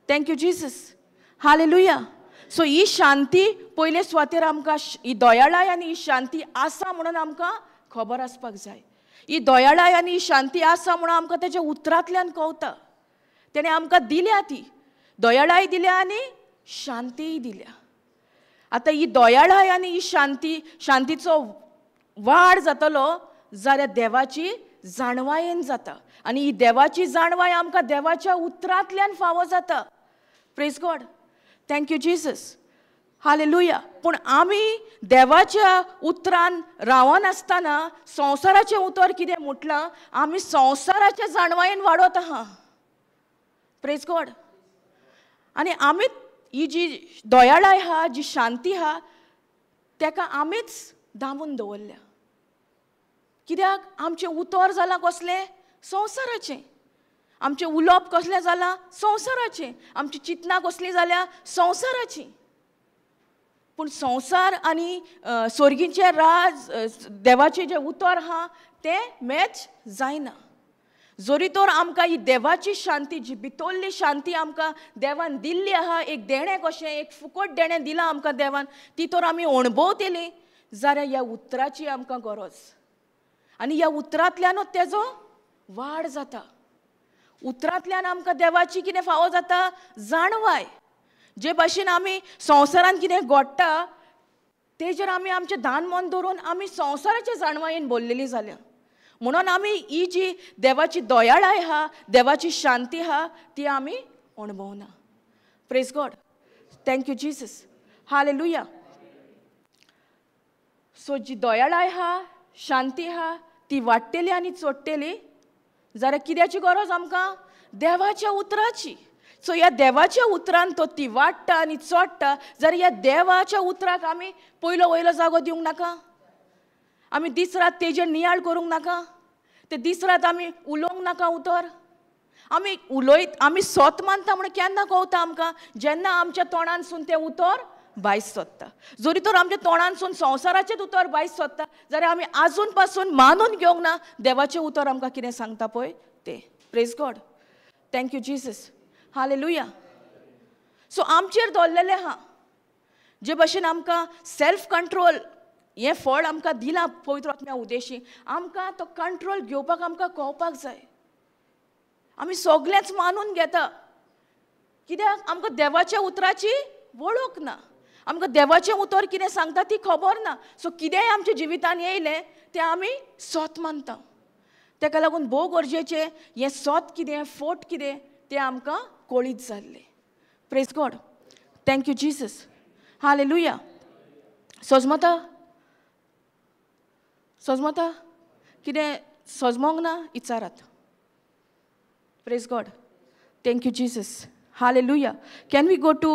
thank you Jesus, hallelujah. So ही शांती पयले सुवातेर आमकां ही दयाळाय आनी ही शांती आसा म्हणून आमकां खबर आसपाक जाय. ही दयाळाय आनी ही शांती आसा म्हणून आमकां तेच्या उतरांतल्यान कवता. तेणें आमकां दिल्या, ती दयाळाय दिल्या आनी शांतीय दिल्या. आतां ही दयाळाय आनी ही शांती, शांतीचो वाड जातलो जाल्यार देवाची जाणवायेन जाता आनी ही देवाची जाणवाय आमकां देवाच्या उतरांतल्यान फावो जाता. Praise God, thank you Jesus, hallelujah. पूण आमी देवाच्या उतरान रावनासतना संवसाराचें उतर कितें म्हटलां आमी संवसाराच्या जाणवायेन वाडत आहा. Praise God. आनी आमी ही जी दयाळाय आहा, जी शांती आहा, तेका आमीच दामून दवरल्या. कित्याक आमचें उतर जालां कसलें? संवसाराचें. आमचें उलोवप कसलें जालां? संवसाराचें. आमची चिंतनां कसलीं जाल्या? संवसाराचीं. पूण संवसार आनी सोर्गीचें राज, देवाचें जें उतर आहा तें मॅच जायना. जरी तर आमकां ही देवाची शांती, जी भितरली शांती आमकां देवान दिल्ली आहा, एक देणें कशें, एक फुकट देणें दिलां आमकां देवान, ती तर आमी अणभवतली जाल्यार ह्या उतराची आमकां गरज. आनी ह्या उतरांतल्यानूच तेजो वाड जाता. उतरांतल्यान आमकां देवाची कितें फावो जाता? जाणवाय. जे भाशेन आमी संवसारान कितें घडटा तेजेर आमी आमचें दान मन दवरून आमी संवसाराच्या जाणवायेन भरलेली जाल्या. म्हणून आमी ही जी देवाची दयाळाय आहा, देवाची शांती आहा, ती आमी अणभवना. Praise God, thank you Jesus, hallelujah. So जी दयाळाय आहा, शांती आहा, ती वाडटली आनी चोडटली जाल्यार कित्याची गरज आमकां? देवाच्या उतराची. सो ह्या देवाच्या उतरान तो ती वाडटा आनी चोडटा जाल्यार ह्या देवाच्या उतराक आमी पयलो वयलो जागो दिवंक नाका? आमी दीस रात तेजेर नियाळ करूंक नाका? ते दीस रात आमी उलोवंक नाका उतर? आमी उलयत, आमी सोत मानता म्हणून केन्ना कवता आमकां? जेन्ना आमच्या तोंडानसून तें उतर भायर सोदता. जरी तर आमच्या तोंडानसून संवसाराचेंच उतर भायर सोदता जाल्यार आमी आजून पासून मानून घेवंक ना देवाचें उतर आमकां कितें सांगता पळय तें. Praise God, thank you Jesus, hallelujah. So आमचेर दवरलेलें आहा, जे भाशेन आमकां सेल्फ कंट्रोल हें फळ आमकां दिलां पवित्र आत्म्या उद्देशी, आमकां तो कंट्रोल घेवपाक आमकां कळपाक जाय. आमी सगळेंच मानून घेता कित्याक आमकां देवाच्या उतराची वळख ना, आमकां देवाचें उतर कितें सांगता ती खबर ना. सो कितेंय आमच्या जिवितान येयलें तें आमी सोत मानता. तेका लागून भोव गरजेचें हें सोत कितें, फोट कितें तें आमकां कळीत जाल्लें. Praise God, thank you Jesus, hallelujah. सजमता? सजमता? कितें सजमोंक ना? इचारात. Praise God, thank you Jesus, hallelujah. Can we go to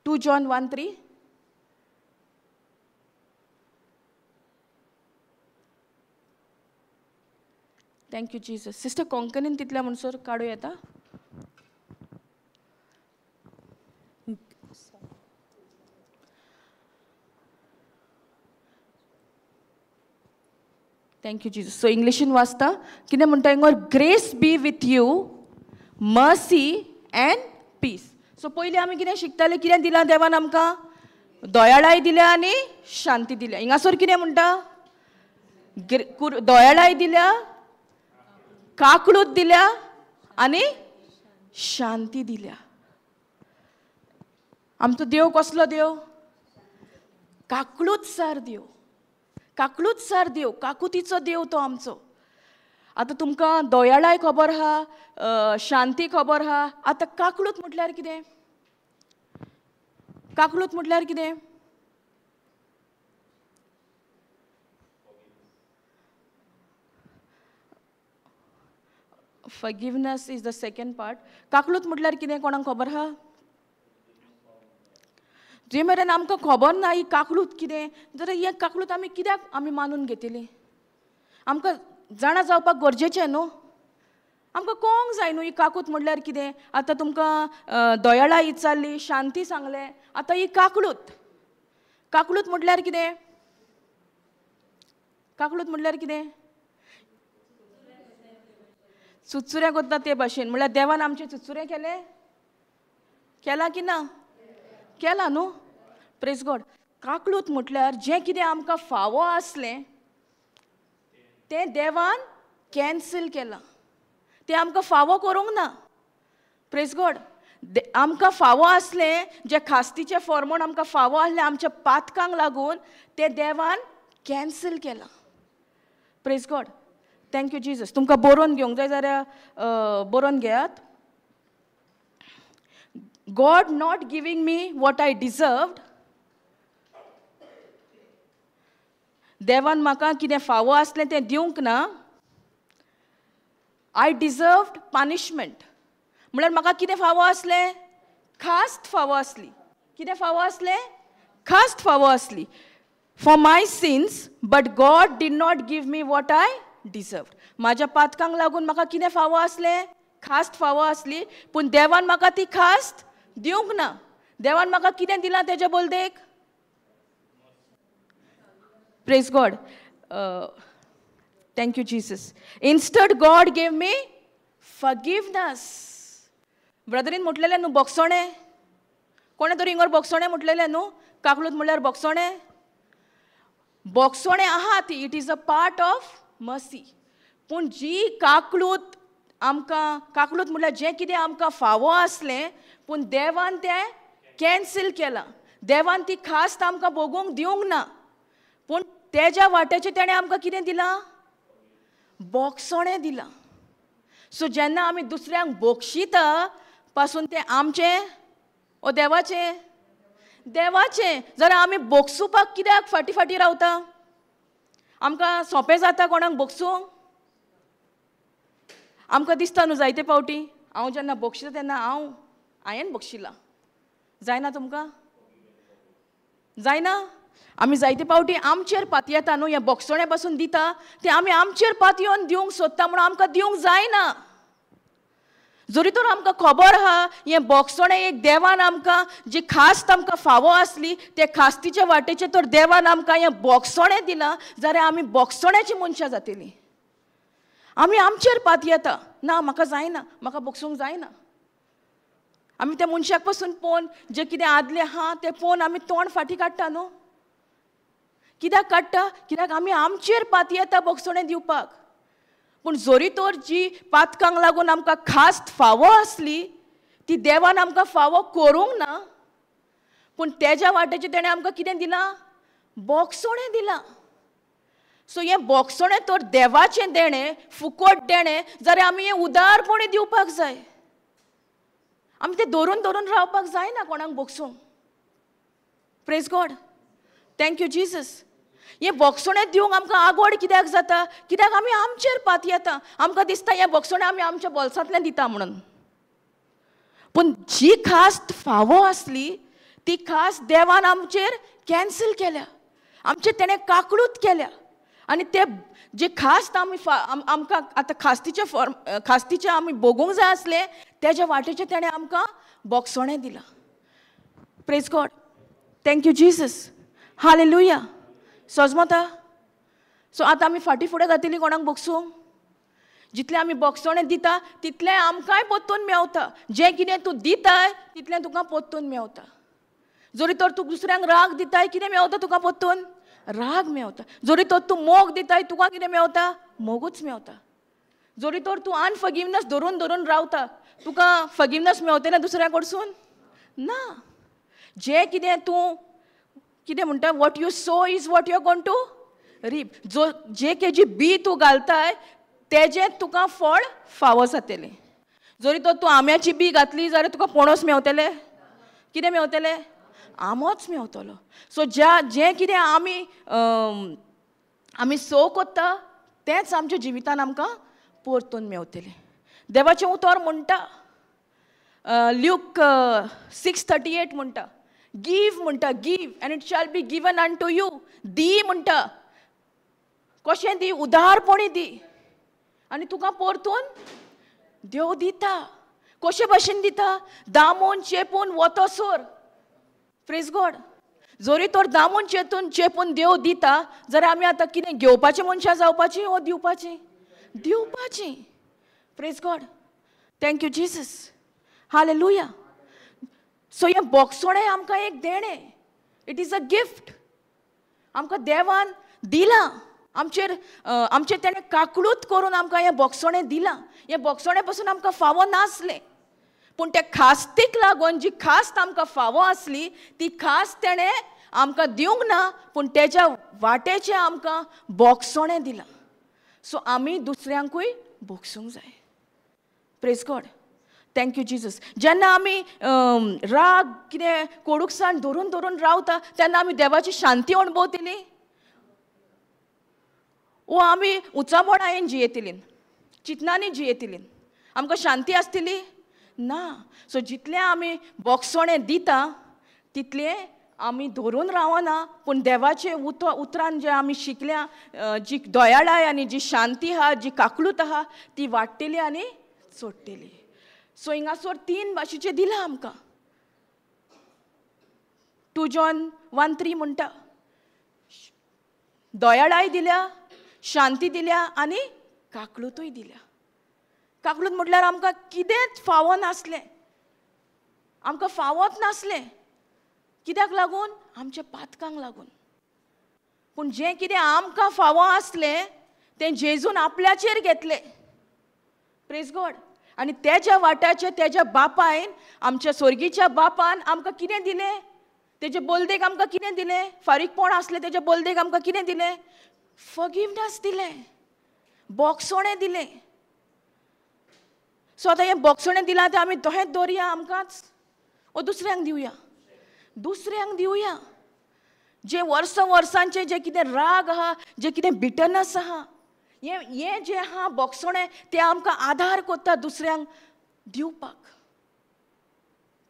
2 John 1:3. Thank you Jesus. Sister कोंकणीन तितल्या म्हणसर काडूं येता? Thank you Jesus. So इंग्लिशीन वाचता कितें म्हणटा हिंगर, grace be with you, mercy and peace. So पयलीं आमी कितें शिकताले, कितें दिलां देवान आमकां? दयाळाय दिल्या आनी शांती दिल्या. हिंगासर कितें म्हणटा? दयाळाय दिल्या, काकळूत दिल्या आनी शांती दिल्या. आमचो देव कसलो देव? काकळूत सार देव, काकळूत सार देव, काकुतीचो देव तो आमचो. आतां तुमकां दयाळाय खबर आहा, शांती खबर आहा. आतां काकळूत म्हटल्यार कितें? काकळूत म्हटल्यार कितें? Forgiveness is the second part. काकळूत म्हटल्यार कितें कोणाक खबर आहा? जे मेरेन आमकां खबर ना ही काकळूत कितें, जाल्यार हें काकळूत आमी कित्याक आमी मानून घेतली? आमकां जाणा जावपाक गरजेचें न्हू, आमकां कळोंक जाय न्हू ही काकूत म्हटल्यार कितें. आतां तुमकां दयाळा विचारली, शांती सांगलें, आतां ही काकळूत. काकळूत म्हटल्यार कितें? काकळूत म्हटल्यार कितें? चुचुरें करता ते भाशेन. म्हळ्यार देवान आमचें चुचुरें केलें? केलां की ना? केलां न्हू. Praise God. काकळूत म्हटल्यार जें कितें आमकां फावो आसलें तें देवान कॅन्सल केलां, तें आमकां फावो करूंक ना. Praise God. आमकां फावो आसलें जें खास्तीचें फॉर्मोण आमकां फावो आसलें आमच्या पातकांक लागून, तें देवान कॅन्सल केलां. Praise God. Thank you Jesus. तुमकां बरोवन घेवंक जाय जाल्यार बरोवन घेयात. God not giving me what I deserved. देवान म्हाका कितें फावो आसलें तें दिवंक ना. I deserved punishment. म्हळ्यार म्हाका कितें फावो आसलें? खास्त फावो आसली. कितें फावो आसलें? खास्त फावो आसली for my sins, but God did not give me what I deserved. म्हाज्या पातकांक लागून म्हाका कितें फावो आसलें? खास्त फावो आसली, पूण देवान म्हाका ती खास्त दिवंक ना. देवान म्हाका कितें दिलां तेज्या बोलदेक? Praise God. Thank you Jesus. Instead God gave me forgiveness. ब्रदरीन म्हटलेलें न्हू बोगसोणें, कोणें तरी हिंगर बोगसोणें म्हटलेलें न्हू, काकळूत म्हळ्यार बोगसोणें. बोगसोणें आहा ती, it is a part of mercy. पूण जी काकळूत आमकां, काकळूत म्हळ्यार जें कितें आमकां फावो आसलें पूण देवान तें कॅन्सल केलां. देवान ती खास्त आमकां भोगूंक दिवंक ना, पूण तेज्या वाट्याचें तेणें आमकां कितें दिलां? बोगसोणें दिलां. सो जेन्ना आमी दुसऱ्यांक बोगशिता पासून तें आमचें ओ देवाचें? देवाचें. जाल्यार आमी बोगसुपाक कित्याक फाटीं फाटीं रावता? आमकां सोंपें जाता कोणाक बोगसूंक? आमकां दिसता न्हू जायते फावटी, हांव जेन्ना बोगशिता तेन्ना हांव हांवें बोगशिलां. जायना तुमकां? जायना? आमी जायते फावटी आमचेर पातयेता न्हू, हें बोगसोणे पासून दिता तें आमी आमचेर पातयेवन दिवंक सोदता म्हणून आमकां दिवंक जायना. जरी तर आमकां खबर आहा हें बोगसोणें एक देवान आमकां जी खास्त आमकां फावो आसली ते खास्तीच्या वाटेचें तर देवान आमकां हें बोगसोणें दिलां, जाल्यार आमी बोगसोण्याची मनशां जातलीं. आमी आमचेर पातयेता, ना म्हाका जायना, म्हाका बोगसूंक जायना. आमी त्या मनशाक पासून पळोवन जें कितें आदलें आहा तें पळोवन आमी तोंड फाटीं काडटा न्हू. कित्याक काडटा? कित्याक आमी आमचेर पातयेता बोगसोणें दिवपाक. पूण जरी तर जी पातकांक लागून आमकां खास्त फावो आसली ती देवान आमकां फावो करूंक ना, पूण तेज्या वाट्याचें तेणें आमकां कितें दिलां? बोगसोणें दिलां. सो हें बोगसोणें तर देवाचें देणें, फुकट देणें, जाल्यार आमी हें उदारपणी दिवपाक जाय. आमी तें धरून धरून रावपाक जायना कोणाक बोगसूंक. Praise God. Thank you Jesus. हें बोगसोणें दिवंक आमकां आगोड कित्याक जाता? कित्याक आमी आमचेर पातयेता. आमकां दिसता हें बोगसोणें आमी आमच्या बोल्सांतल्यान दिता म्हणून. पूण जी खास्त फावो आसली ती खास देवान आमचेर कॅन्सल केल्या, आमचेर तेणें काकळूत केल्या. आनी ते जे खास आमी आमकां आतां खास्तीचे फॉर्म खास्तीचे आमी भोगूंक जाय आसले तेज्या वाटेचें तेणें आमकां बोगसणें दिलां. Praise God, thank you Jesus, hallelujah. सजमता. सो आतां आमी फाटीं फुडें जातली कोणाक बोगसूंक? जितलें आमी बोगसणें दिता तितलें आमकांय पोत्तून मेवता. जें कितें तूं दिताय तितलें तुका पोत्तून मेवता. जरी तर तूं दुसऱ्यांक राग दिताय, कितें मेवता तुका पोत्तून? राग मेवता. जरी तर तूं मोग दिताय, तुका कितें मेवता? मोगूच मेवता. जरी तर तूं अनफॉरगिवनस धरून धरून रावता, तुका फॉरगिवनस मेवतलें दुसऱ्या कडसून? ना. जें कितें तूं कितें म्हणटा, what you sow is what you are going to reap. जो जे के जी बी तूं घालताय तेजें तुका फळ फावो जातलें. जरी तर तूं आंब्याची बी घातली जाल्यार तुका पणस मेवतलें? कितें मेवतलें? आंबोच मेवतलो. सो ज्या जें कितें आमी आमी सो कोत्ता तेंच आमच्या जिवितान आमकां परतून मेवतलें. देवाचें उतर म्हणटा, ल्यूक 6:38 म्हणटा, गिव म्हणटा, give and it shall be given unto you. दी म्हणटा, कशें दी? उदारपणी दी आनी तुका परतून देव दिता. कशे भाशेन दिता? दामून चेपून वतसर. Praise God. जरी तर दामून चेतून चेपून देव दिता जाल्यार आमी आतां कितें घेवपाचें मनशां जावपाचीं वो दिवपाचीं? दिवपाचीं. Praise God, thank you Jesus, hallelujah. So हें बोगसणें आमकां एक देणें, it is a gift. आमकां देवान दिलां, आमचेर आमचेर तेणें काकळूत करून आमकां हें बोगसणें दिलां. हें बोगसणें पसून आमकां फावो नासलें, पूण त्या खास्तीक लागून जी खास्त आमकां फावो आसली ती खास तेणें आमकां दिवंक ना, पूण तेज्या वाटेचें आमकां बोगसणें दिलां. सो आमी दुसऱ्यांकूय बोगसूंक जाय. Praise God, thank you Jesus. जेन्ना आमी राग कितें कोडूकसाण धरून धरून रावता तेन्ना आमी देवाची शांती अणभवतली वो आमी उचांबळायेन जियेतली, चिंतनांनी जियेतली, आमकां शांती आसतली ना. सो जितलें आमी बोगसणें दिता तितलें आमी धरून रावना, पूण देवाचे उतरान जें आमी शिकल्या, जी दयाळाय आनी जी शांती आहा, जी काकळूत आहा, ती वाडटली आनी चडटली. सो हिंगासर 3 भाशेचें दिलां आमकां. 2 John 1:3 म्हणटा, दयाळाय दिल्या, शांती दिल्या आनी काकळूतूय दिल्या. काकळूत म्हटल्यार आमकां कितेंच फावो नासलें, आमकां फावोच नासलें. कित्याक लागून? आमच्या पातकांक लागून. पूण जें कितें आमकां फावो आसलें तें जेजून आपल्याचेर घेतलें. Praise God. आनी तेज्या वाट्याचें तेज्या बापायन, आमच्या स्वर्गीच्या बापान आमकां कितें दिलें? तेजे बोलदेक आमकां कितें दिलें? फारीकपण आसलें तेज्या बोलदेक आमकां कितें दिलें? फॉरगिवनस दिलें, बोगसणें दिलें. सो आतां हें बोगसणें दिलां तें आमी तहेंच दवरया आमकांच वो दुसऱ्यांक दिवया? दुसऱ्यांक दिवया. जे वर्सां वर्सांचें जें कितें राग आहा, जें कितें बिटनस आहा, हें हें जें आहा बोगसणें तें आमकां आदार कोत्ता दुसऱ्यांक दिवपाक.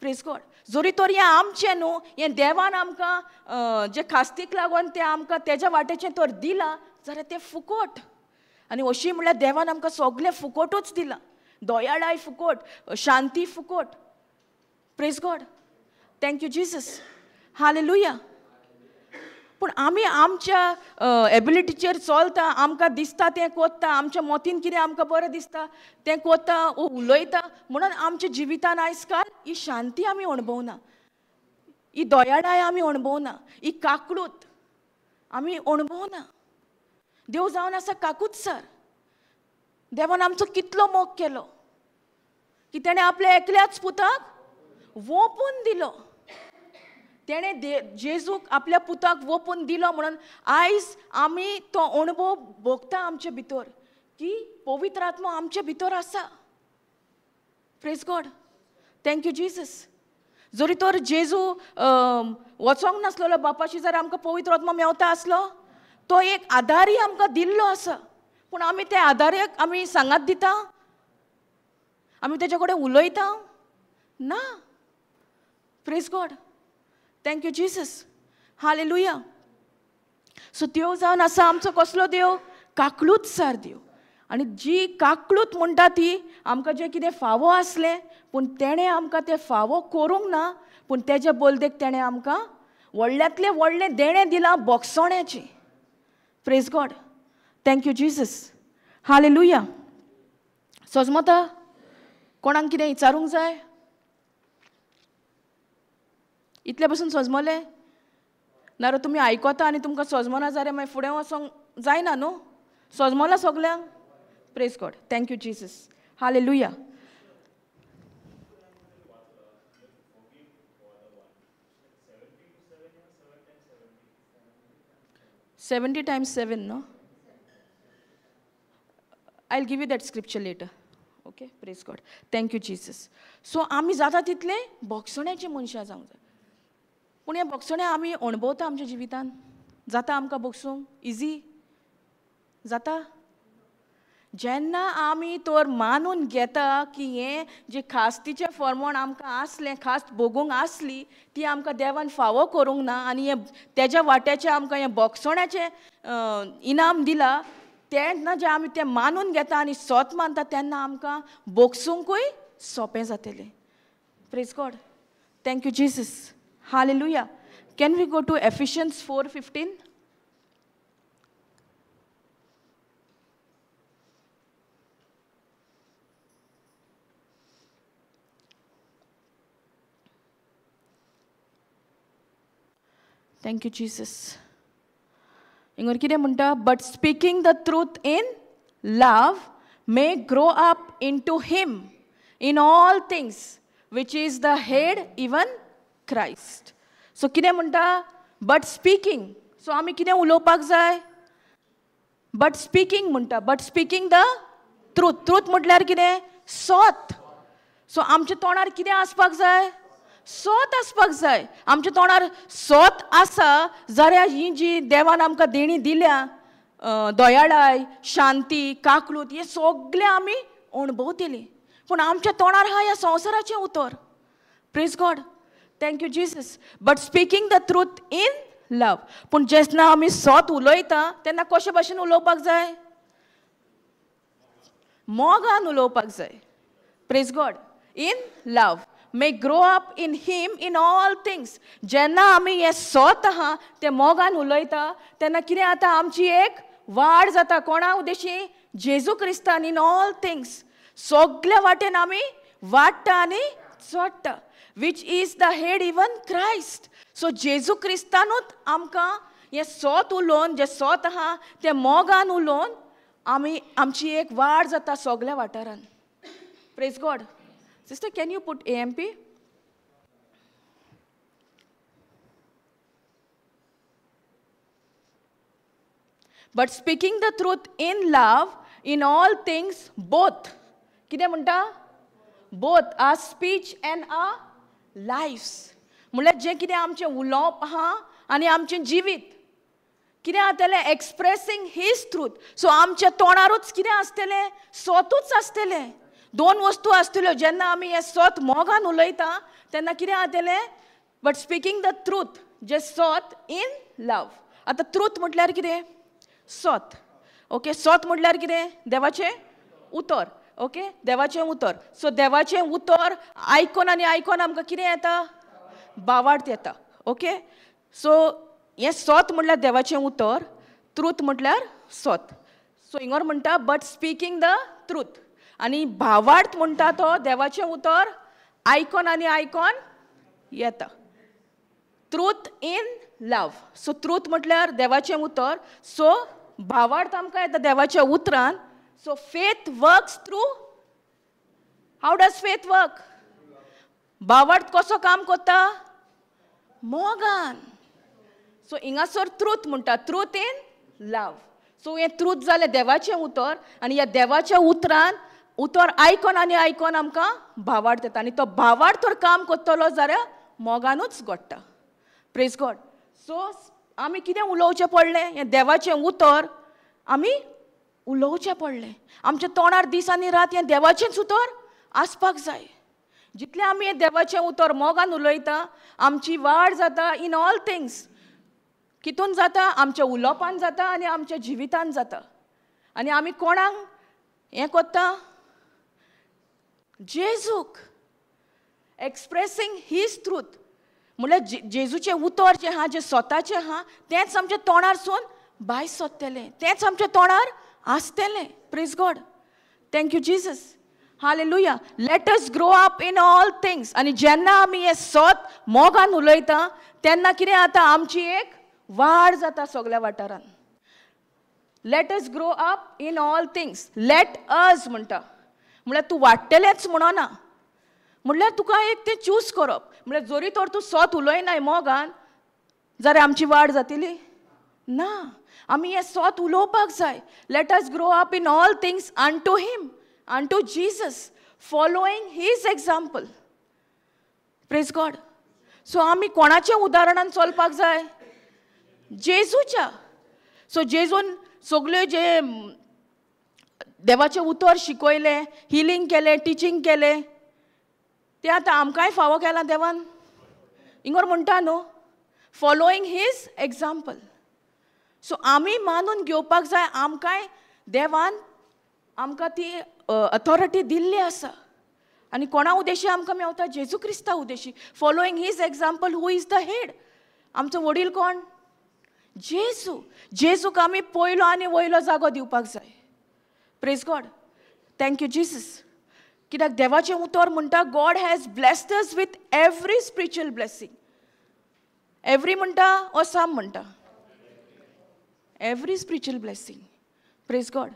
Praise God. जरी तर हें आमचें न्हू, हें देवान आमकां जे खास्तीक लागून तें आमकां तेज्या वाटेचें तर दिलां जाल्यार तें फुकोट. आनी अशी म्हणल्यार देवान आमकां सगळें फुकोटूच दिलां. दयाळाय फुकोट, शांती Phukot. Praise God, thank you Jesus, hallelujah. पूण आमी आमच्या एबिलिटीचेर चलता, आमकां दिसता तें कोत्ता, आमच्या मतीन कितें आमकां बरें दिसता तें कोत्ता वो उलयता, म्हणून आमच्या जिवितान आयज काल ही शांती आमी अणभवना, ही दयाळाय आमी अणभवना, ही काकळूत आमी अणभवना. देव जावन आसा काकूत सर. देवान आमचो कितलो मोग केलो की तेणें आपल्या एकल्याच पुताक वोपून दिलो. तेणें जेजूक आपल्या पुताक वोपून दिलो म्हणून आयज आमी तो अणभव भोगता आमचे भितर की पवित्र आत्मो आमचे भितर आसा. Praise God, thank you Jesus. जरी तर जेजू वचोंक नासलेलो बापाशी जाल्यार आमकां पवित्र आत्मो मेवता आसलो, तो एक आदारी आमकां दिल्लो आसा. पूण आमी त्या आदाराक आमी सांगात दिता, आमी तेजे कडेन उलयता ना. Praise God, Thank you Jesus, hallelujah. So देव जावन आसा आमचो कसलो देव? काकळूत सार देव. आनी जी काकळूत म्हणटा ती आमकां जें कितें फावो आसलें पूण तेणें आमकां तें फावो करूंक ना, पूण तेज्या बोलदेक तेणें आमकां व्हडल्यांतलें व्हडलें देणें दिलां बोगसोण्याचें. Praise God, thank you Jesus, hallelujah. सजमता? कोणाक कितें विचारूंक जाय? इतले पसून सजमलें? नारो तुमी आयकता आनी तुमकां सजमना जाल्यार मागीर फुडें वचोंक जायना न्हू. सजमला सगल्यांक? Praise God, thank you Jesus, hallelujah. 70 times 7, no? I'll give you that scripture later. Okay, praise God. Thank you, Jesus. So, आमी जाता तितले बोगसण्याचे मनशां जावंक जाय. पूण हे बोगसणे आमी अणभवता आमच्या जिवितान. जाता आमकां बोगसूंक इजी जाता? जेन्ना आमी तर मानून घेता की हें जें खास्तीचें फॉर्मोण आमकां आसलें, खास्त भोगूंक आसली, ती आमकां देवान फावो करूंक ना आनी हें तेज्या वाट्याचें आमकां हें बोगसण्याचें इनाम दिलां, तेन्ना जें आमी तें मानून घेता आनी सोत मानता तेन्ना आमकां बोगसूंकूय सोंपें जातलें. Praise God, thank you Jesus, hallelujah. Can we go to Ephesians 4:15? Thank you Jesus. हिंगर कितें म्हणटा? But speaking the truth in love may grow up into him in all things which is the head even Christ. So कितें म्हणटा? But speaking. So आमी कितें उलोवपाक जाय? But speaking म्हणटा, but speaking the truth. Truth म्हटल्यार कितें? सत. सो आमच्या तोंडार कितें आसपाक जाय? सोत आसपाक जाय. आमच्या तोंडार सोत आसा जाल्यार ही जी देवान आमकां देणी दिल्या, दयाळाय, शांती, काकळूत, हे सगळें आमी अणभवतली. पूण आमच्या तोंडार आहा ह्या संवसाराचें उतर. Praise God, thank you Jesus. But speaking the truth in love. पूण जेन्ना आमी सोत उलयता तेन्ना कशे भाशेन उलोवपाक जाय? मोगान उलोवपाक जाय. Praise God, in love may grow up in him in all things. जेन्ना आमी हें सोत आहा तें मोगान उलयता तेन्ना कितें जाता? आमची एक वाड जाता. कोणा उद्देशी? जेजू क्रिस्तान. इन ऑल थिंग्स, सगल्या वाटेन आमी वाडटा आनी चडटा. Which is the head even Christ. So जेजू क्रिस्तानूच आमकां हें सोत उलोवन, जें सोत आहा तें मोगान उलोवन आमी आमची एक वाड जाता सगल्या वाठारान. Praise God. Sister, can you put AMP? But speaking the truth in love, in all things, both. कितें म्हणटा? Both our speech and our lives. म्हणल्यार जें कितें आमचें उलोवप आहा आनी आमचें जिवीत कितें जातलें? Expressing his truth. सो आमच्या तोंडारूच कितें आसतलें? सोतूच आसतलें. दोन वस्तू आसतल्यो. जेन्ना आमी हें सोत मोगान उलयता तेन्ना कितें जातलें? बट स्पिकींग the truth, जें सोत इन लव. आतां ट्रूथ म्हटल्यार कितें? सोत. ओके, सोत म्हटल्यार कितें? देवाचें उतर. ओके, देवाचें उतर. सो देवाचें उतर आयकोन आनी आयकोन आमकां कितें येता? बावार्थ येता. ओके, सो हें सोत म्हटल्यार देवाचें उतर, ट्रूथ म्हटल्यार सोत. सो हिंगर म्हणटा बट स्पिकींग the truth, आनी भावार्थ म्हणटा तो देवाचें उतर आयकोन आनी आयकोन येता. Truth in love. So truth म्हटल्यार देवाचें उतर. सो भावार्थ आमकां येता देवाच्या उतरान. So faith works through. How does faith work? भावार्थ कसो काम करता? मोगान. सो हिंगासर ट्रूथ म्हणटा, ट्रूथ इन लव. सो हें ट्रूथ जालें देवाचें उतर, आनी ह्या देवाच्या उतरान उतर आयकोन आनी आयकोन आमकां भावार्थ येता, आनी तो भावार्थ तर काम करतलो जाल्यार मोगानूच घडटा. Praise God. सो आमी कितें उलोवचें पडलें? हें देवाचें उतर आमी उलोवचें पडलें. आमच्या तोंडार दीस आनी रात हें देवाचेंच उतर आसपाक जाय. जितलें आमी देवाचें उतर मोगान उलयता आमची वाड जाता इन ऑल थिंग्स. कितून जाता? आमच्या उलोवपान जाता आनी आमच्या जिवितान जाता. आनी आमी कोणाक हें कोत्ता? जेजूक. एक्सप्रेसींग his truth म्हणल्यार जेजूचें उतर जें आहा, जें स्वताचें आहा, तेंच आमच्या तोंडारसून भायर सोदतलें, तेंच आमच्या तोंडार आसतलें. Praise God. Thank you Jesus. Hallelujah. Let us grow up in all things. आनी जेन्ना आमी हें सत मोगान उलयता तेन्ना कितें जाता? आमची एक वाड जाता सगल्या वाठारान. Let us grow up in all things. Let us म्हणटा म्हणल्यार तूं वाडटलेंच म्हणना, म्हणल्यार तुका एक तें चूज करप. म्हणल्यार जरी तर तूं सत उलयनाय मोगान जाल्यार आमची वाड जातली ना. आमी हें सत उलोवपाक जाय. Let us grow up in all things unto him, unto Jesus, following his example. Praise God. So आमी कोणाच्या उदाहरणान चलपाक जाय? जेजूच्या. सो जेजून सगल्यो जे देवाचें उतर शिकयलें, हिलींग केलें, टिचींग केलें, तें आतां आमकांय फावो केलां देवान. इंगोर म्हणटा न्हू, फॉलोईंग his example. सो आमी मानून घेवपाक जाय आमकांय देवान आमकां ती अथॉरिटी दिल्ली आसा. आनी कोणा उद्देशी आमकां मेवता? जेजू क्रिस्ता उद्देशी. Following his example, who is the head. आमचो वडील कोण? जेजू. जेजूक आमी पयलो आनी वयलो जागो दिवपाक जाय. Praise God. Thank you Jesus. कित्याक देवाचें उतर म्हणटा God has blessed us with every spiritual blessing. Every म्हणटा ओ सम म्हणटा? Every spiritual blessing. Praise God.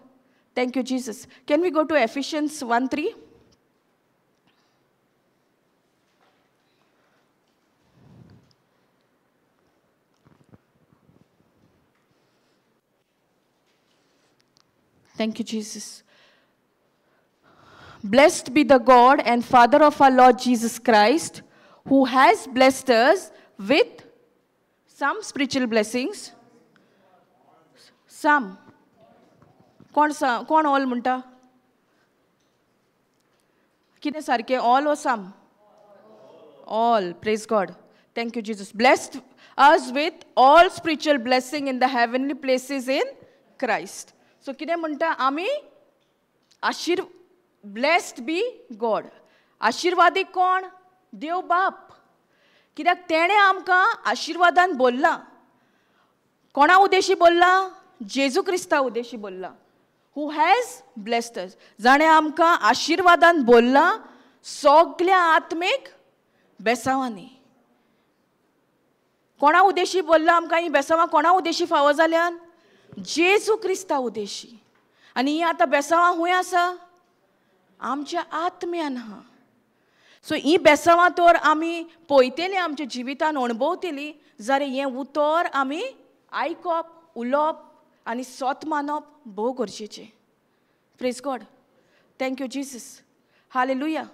Thank you Jesus. Can we go to Ephesians 1:3? Thank you, Jesus. Blessed be the God and Father of our Lord Jesus Christ, who has blessed us with some spiritual blessings. Some. कोण all म्हणटा? कितें सारकें? All or some? All. Praise God. Thank you, Jesus. Blessed us with all spiritual blessing in the heavenly places in Christ. So कितें म्हणटा आमी? Blessed बी गॉड. आशिर्वादी कोण? देव बाप. कित्याक तेणें आमकां आशिर्वादान बोल्लां. कोणा उद्देशी बोल्लां? जेजू क्रिस्ता उद्देशी बोल्लां. Who has blessed अस, जाणें आमकां आशिर्वादान बोल्लां सगल्या आत्मीक बेसांवांनी. कोणा उद्देशी बोल्लां आमकां हीं बेसांवां? कोणा उद्देशी फावो जाल्यान? जेजू क्रिस्ता उद्देशी. आनी हीं आतां बेसांवां खूंय आसा? आमच्या आत्म्यान आहा. सो हीं बेसांवां तर आमी पळयतलीं, आमच्या जिवितान अणभवतलीं जाल्यार हें उतर आमी आयकप, उलोवप आनी सत मानप भोव गरजेचें. Praise God. Thank you Jesus. Hallelujah.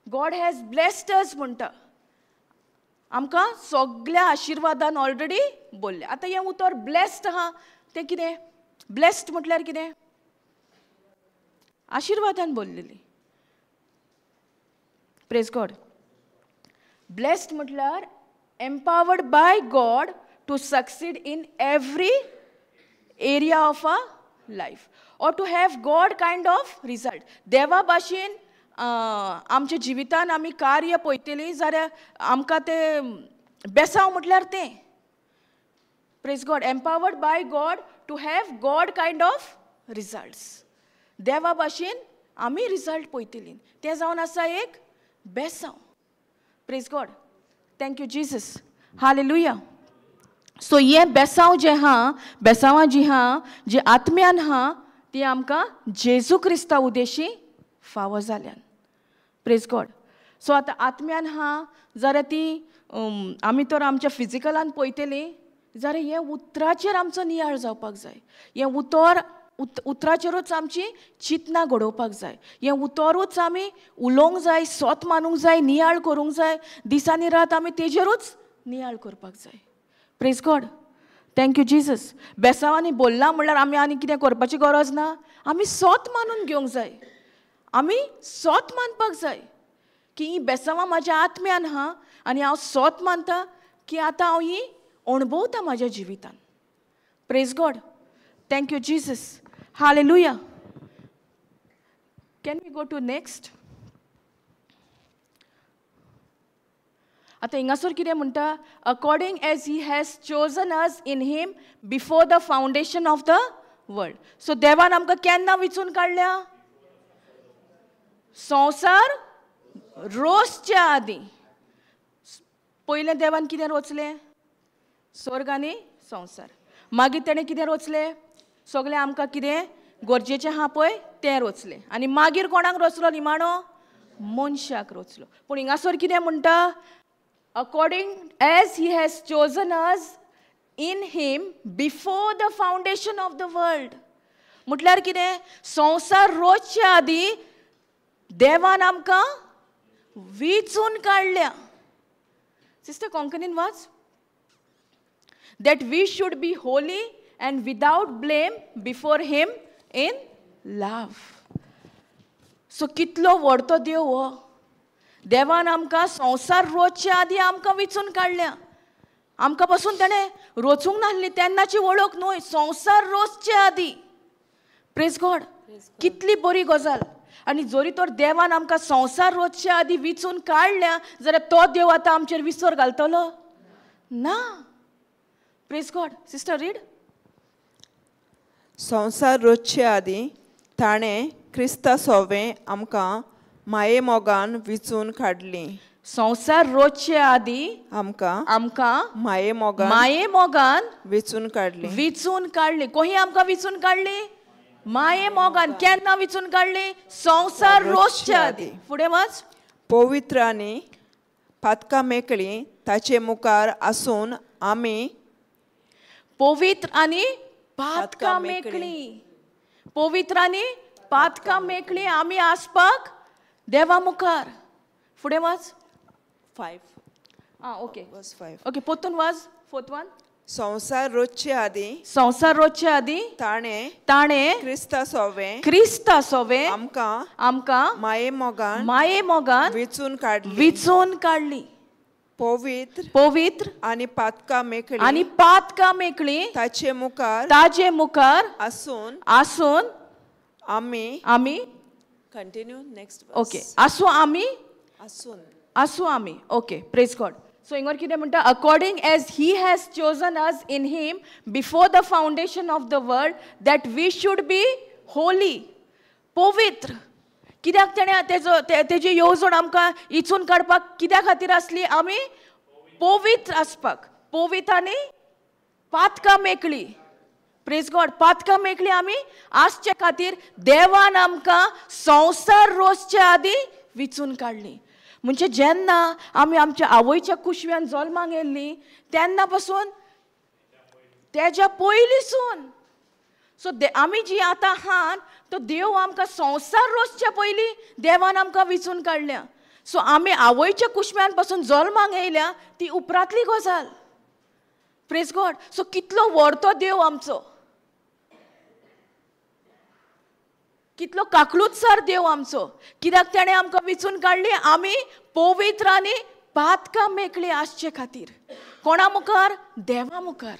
God has blessed us म्हणटा आमकां सगल्या आशिर्वादान ऑलरेडी बोल्लें. आतां हें उतर ब्लेस्ड आहा तें कितें? ब्लेस्ड म्हटल्यार कितें? आशिर्वादान बोल्लेली. Praise God. Blessed म्हटल्यार empowered by God to succeed in every area of a life or to have God kind of result. देवा भाशेन आमच्या जिवितान आमी कार्य पळयतलीं जाल्यार आमकां तें बेसांव म्हटल्यार तें. Praise God. Empowered by God to have God kind of results. देवा भाशेन आमी रिजल्ट पळयतलीं तें जावन आसा एक बेसांव. Praise God. Thank you Jesus. Hallelujah. So हें बेसांव जें आहा, बेसांवां जीं आहा, जी आत्म्यान आहा, ती आमकां जेजू क्रिस्ता उद्देशी फावो जाल्यान. Praise God. सो आतां आत्म्यान आहा जाल्यार ती आमी तर आमच्या फिजिकलान पळयतलीं जाल्यार हें उतराचेर आमचो नियाळ जावपाक जाय. हें उतर उतराचेरूच आमची चिंतना घडोवपाक जाय. हें उतरूच आमी उलोवंक जाय, सत मानूंक जाय, नियाळ करूंक जाय. दिसांनी रात आमी तेजेरूच नियाळ करपाक जाय. Praise God. Thank you Jesus. बेसांवांनी बोल्लां म्हणल्यार आमी आनी कितें करपाची गरज ना. आमी सत मानून घेवंक जाय. आमी सत मानपाक जाय. की हीं बेसांवां म्हाज्या आत्म्यान आहा आनी हांव सोत मानता की आतां हांव ही अणभवता म्हाज्या जिवितान. Praise God. Thank you Jesus. Hallelujah. Can we go to next? आतां हिंगासर कितें म्हणटा? According as he has chosen us in him before the foundation of the world. So देवान आमकां केन्ना विचून काडल्या? संवसार रोसच्या आदीं. पयलें देवान कितें रोचलें? स्वर्ग आनी संवसार. मागीर तेणें कितें रोचलें? सगळें आमकां कितें गरजेचें आहा पळय तें रोचलें. आनी मागीर कोणाक रोचलो? निमाणो मनशाक रोचलो. पूण हिंगासर कितें म्हणटा? According as he has chosen us in him before the foundation of the world. म्हटल्यार कितें? संवसार रोचच्या आदीं देवान आमकां विचून काडल्या. सिस्टर कोंकणीन वाच. That we should be holy and without blame before him in love. So कितलो व्हडतो देव हो. देवान आमकां संवसार रोचच्या आदीं आमकां विचून काडल्या. आमकां पासून तेणें रोचूंक नासली तेन्नाची वळख न्हय, संवसार रोचचे आदीं. Praise God. कितली बरी गजाल. आनी जरी तर देवान आमकां संवसार रोचच्या आदीं विचून काडल्या जाल्यार तो देव आतां आमचेर विसर घालतलो ना. Praise God. Sister read. संवसार रोचचे आदीं ताणें क्रिस्ता सोवें आमकां माये मोगान विचून काडली. संवसार रोचचे आदीं आमकां आमकां माये मोगान, माये मोगान विचून काडली. विचून काडली. कोही आमकां विचून काडली? माये मोगान. केन्ना विचून काडली? संवसार रोचच्या आदीं. फुडें वाच. पवित्र आनी पातकां मेकळी ताचे मुखार आसून आमी पवित्र आनी पातकां मेकळी, पवित्र आनी पातकां मेकळी आमी आसपाक देवा मुखार. फुडें वाच. 5. आं ओके ओके पोतून वाच. Fourth one. संवसार रोचचे आदीं, संवसार रोचचे आदीं ताणें ताणें क्रिस्ता सोवें, क्रिस्ता सोवें आमकां आमकां माये मोगान, माये मोगान विचून काडली, विचून काडली. पवित्र, पवित्र आनी पातकां मेकळी, आनी पातकां मेकळी ताचे मुखार, ताचे मुखार आसून, आसून आमी आमी कंटिन्यू नेक्स्ट. ओके आसूं आमी, आसून, आसूं आमी. Okay praise God. सो हिंगर कितें म्हणटा? According as he has chosen us in him before the foundation of the world that we should be holy. पवित्र. कित्याक तेणें तेजो तेजी येवजण आमकां इचून काडपाक कित्या खातीर आसली? आमी पवित्र आसपाक. पवित्र आनी पातकां मेकळी. Praise God. पातकां मेकळी आमी आसचे खातीर देवान आमकां संवसार रोसचे आदीं विचून काडली. म्हणजे जेन्ना आमी आमच्या आवयच्या कुशव्यान जल्माक येयल्लीं तेन्ना पासून, तेज्या पयलींसून, सो आमी जी आतां आहात तो देव आमकां संवसार रोसच्या पयलीं देवान आमकां विचून काडल्या. सो आमी आवयच्या कुशव्यान पासून जल्माक येयल्या ती उपरांतली गजाल. Praise God. सो कितलो व्हडतो देव आमचो, कितलो काकळूतसार देव आमचो. कित्याक तेणें आमकां विचून काडली? आमी पवित्र आनी पातकां मेकळी आसचे खातीर. कोणा मुखार? देवा मुखार.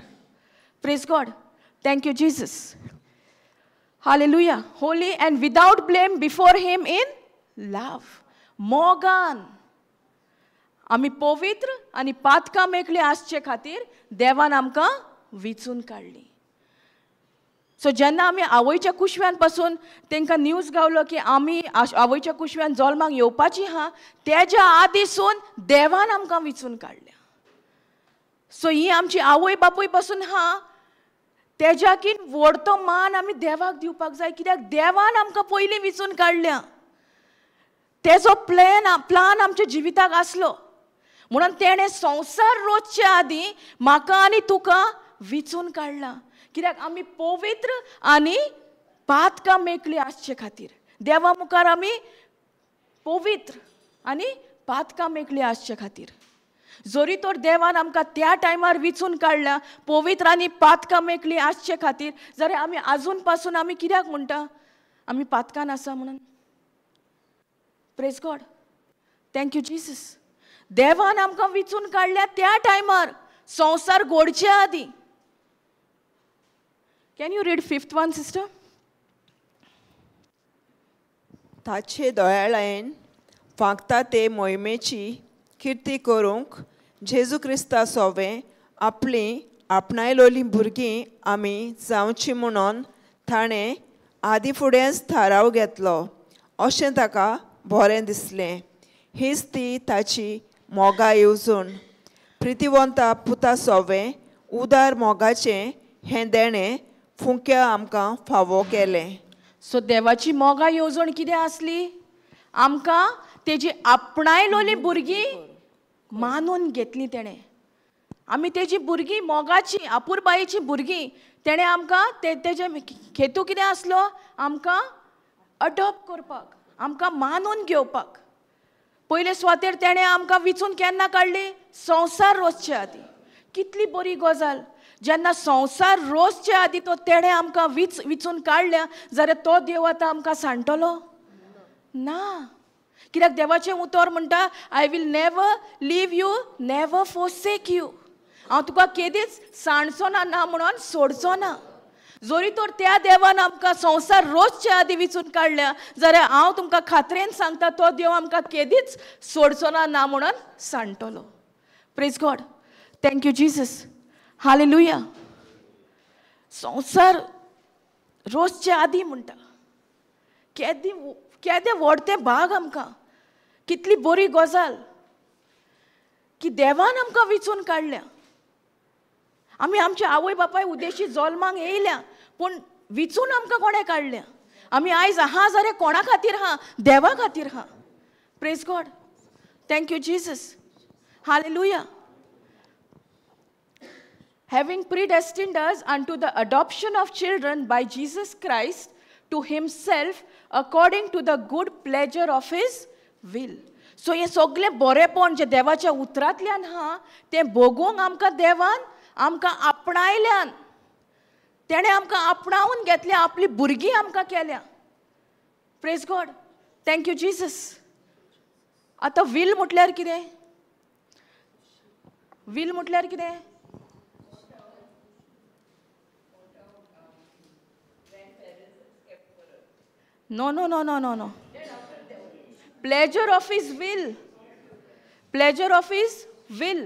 Praise God. Thank you Jesus. Hallelujah. Holy and without blame before him in love. मोगान आमी पवित्र आनी पातकां मेकळी आसचे खातीर देवान आमकां विचून काडली. सो जेन्ना आमी आवयच्या कुशव्यान पासून तांकां न्यूज गावलो की आमी आवयच्या कुशव्यान जल्माक येवपाची आहा, तेज्या आदीसून देवान आमकां विचून काडल्या. सो ही आमची आवय बापूय पासून आहा, तेज्याकीन व्हडतो मान आमी देवाक दिवपाक जाय. कित्याक देवान आमकां पयलीं विचून काडल्या. तेजो प्लान आमच्या जिविताक आसलो म्हणून तेणें संवसार रोचच्या आदीं म्हाका आनी तुका विचून काडला. कित्याक आमी पवित्र आनी पातकां मेकळी आसचे खातीर देवा मुखार आमी पवित्र आनी पातकां मेकळी आसचे खातीर. जरी तर देवान आमकां त्या टायमार विचून काडल्या पवित्र आनी पातकां मेकळी आसचे खातीर, जाल्यार आमी आजून पासून आमी कित्याक म्हणटा आमी पातकान आसा म्हणून? Praise God. Thank you Jesus. देवान आमकां विचून काडल्या त्या टायमार, संवसार घडचे आदीं. Can you read fifth one sister? ताचे दयाळायेन फांकता ते मोहिमेची किर्ती करूंक जेजू क्रिस्ता सोवें आपली आपणायलोलीं भुरगीं आमी जावची म्हणून ताणें आदी फुडेंच थाराव घेतलो अशें ताका बरें दिसलें. हीच ती ताची मोगा येवजण. प्रितिवंता पुता सोवें उदार मोगाचें हें देणें फुंक्या आमकां फावो केलें. सो देवाची मोगा येवजण कितें आसली? आमकां तेजी आपणायलोली भुरगीं मानून घेतली तेणें. आमी तेजी भुरगीं मोगाची, आपुरबायेची भुरगीं. तेणें आमकां तेजे हेतू कितें आसलो? आमकां अडॉप्ट करपाक, आमकां मानून घेवपाक. पयले सुवातेर तेणें आमकां विचून केन्ना काडली? संवसार रोसचे आदीं. कितली बरी गजाल, जेन्ना संवसार रोसचे आदीं तो तेणें आमकां विचून काडल्या जाल्यार तो देव आतां आमकां सांडटलो ना. कित्याक देवाचें उतर म्हणटा, I will never leave you, never forsake you. हांव तुका केदीच सांडचो ना, ना म्हणून सोडचो ना. जरी तर त्या देवान आमकां संवसार रोसचे आदीं विचून काडल्या जाल्यार हांव तुमकां खात्रेन सांगता, तो देव आमकां केदीच सोडचो ना, ना म्हणून सांडटलो. Praise God. Thank you Jesus. Hallelujah. संवसार रोसचे आदीं म्हणटा. केदी केदें व्हड तें भाग आमकां. कितली बरी गजाल की देवान आमकां विचून काडल्या. आमी आमच्या आवय बापाय उद्देशी जल्माक येयल्या, पूण विचून आमकां कोणें काडल्या? आमी आयज आहा जाल्यार कोणा खातीर आहा? देवा खातीर आहा. Praise God. Thank you Jesus. Hallelujah. Having predestined us unto the adoption of children by Jesus Christ to himself according to the good pleasure of his will. So हें सगळें बरेंपण जें देवाच्या उतरांतल्यान आहा तें भोगूंक आमकां देवान आमकां आपणायल्यान, तेणें आमकां आपणावन घेतल्या, आपली भुरगीं आमकां केल्या. Praise God. Thank you Jesus. आतां will म्हटल्यार कितें? Will म्हटल्यार कितें? No, no, no, no, no, no. Pleasure of his will. Pleasure of his will.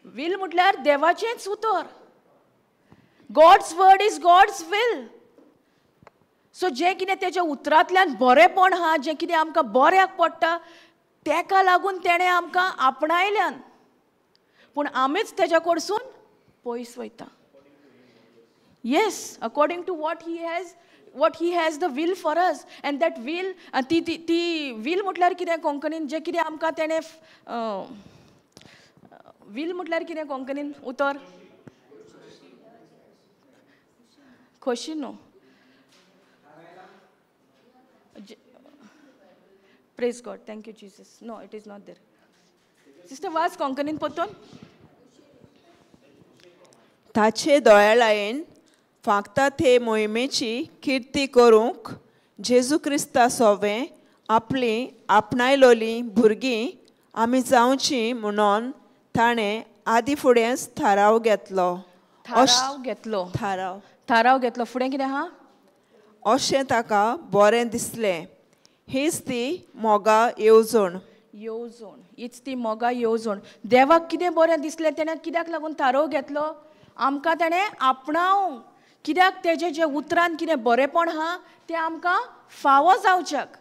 Will म्हटल्यार देवाचेंच उतर. God's word is God's will. So जें कितें तेच्या उतरांतल्यान बरेंपण आहा, जें कितें आमकां बऱ्याक पडटा, तेका लागून तेणें आमकां आपणायल्यान. पूण आमीच तेज्या कडसून पयस वयता. Yes, according to what he has, what he has the will for us, and that will, ती ती ती will म्हटल्यार कितें कोंकणीन? जें कितें आमकां तेणें will म्हटल्यार कितें कोंकणीन उतर? खोशी न्हू. Praise God. Thank you Jesus. No, it is not there. Sister वाच कोंकणीन परतून. ताचे दयाळायेन फांकता ते मोहिमेची किर्ती करूंक जेजू क्रिस्ता सोवें आपली आपणायलोली भुरगीं आमी जावची म्हणून ताणें आदी फुडेंच थाराव घेतलो. थाराव घेतलो. थाराव थाराव घेतलो. फुडें कितें आहा? अशें ताका बरें दिसलें. हीच ती मोगा येवजण. येवजण. हीच ती मोगा येवजण. देवाक कितें बरें दिसलें? तेणें कित्याक लागून थाराव घेतलो? आमकां तेणें आपणावंक. कित्याक तेजें जें उतरान कितें बरेंपण आहा तें आमकां फावो जावच्याक.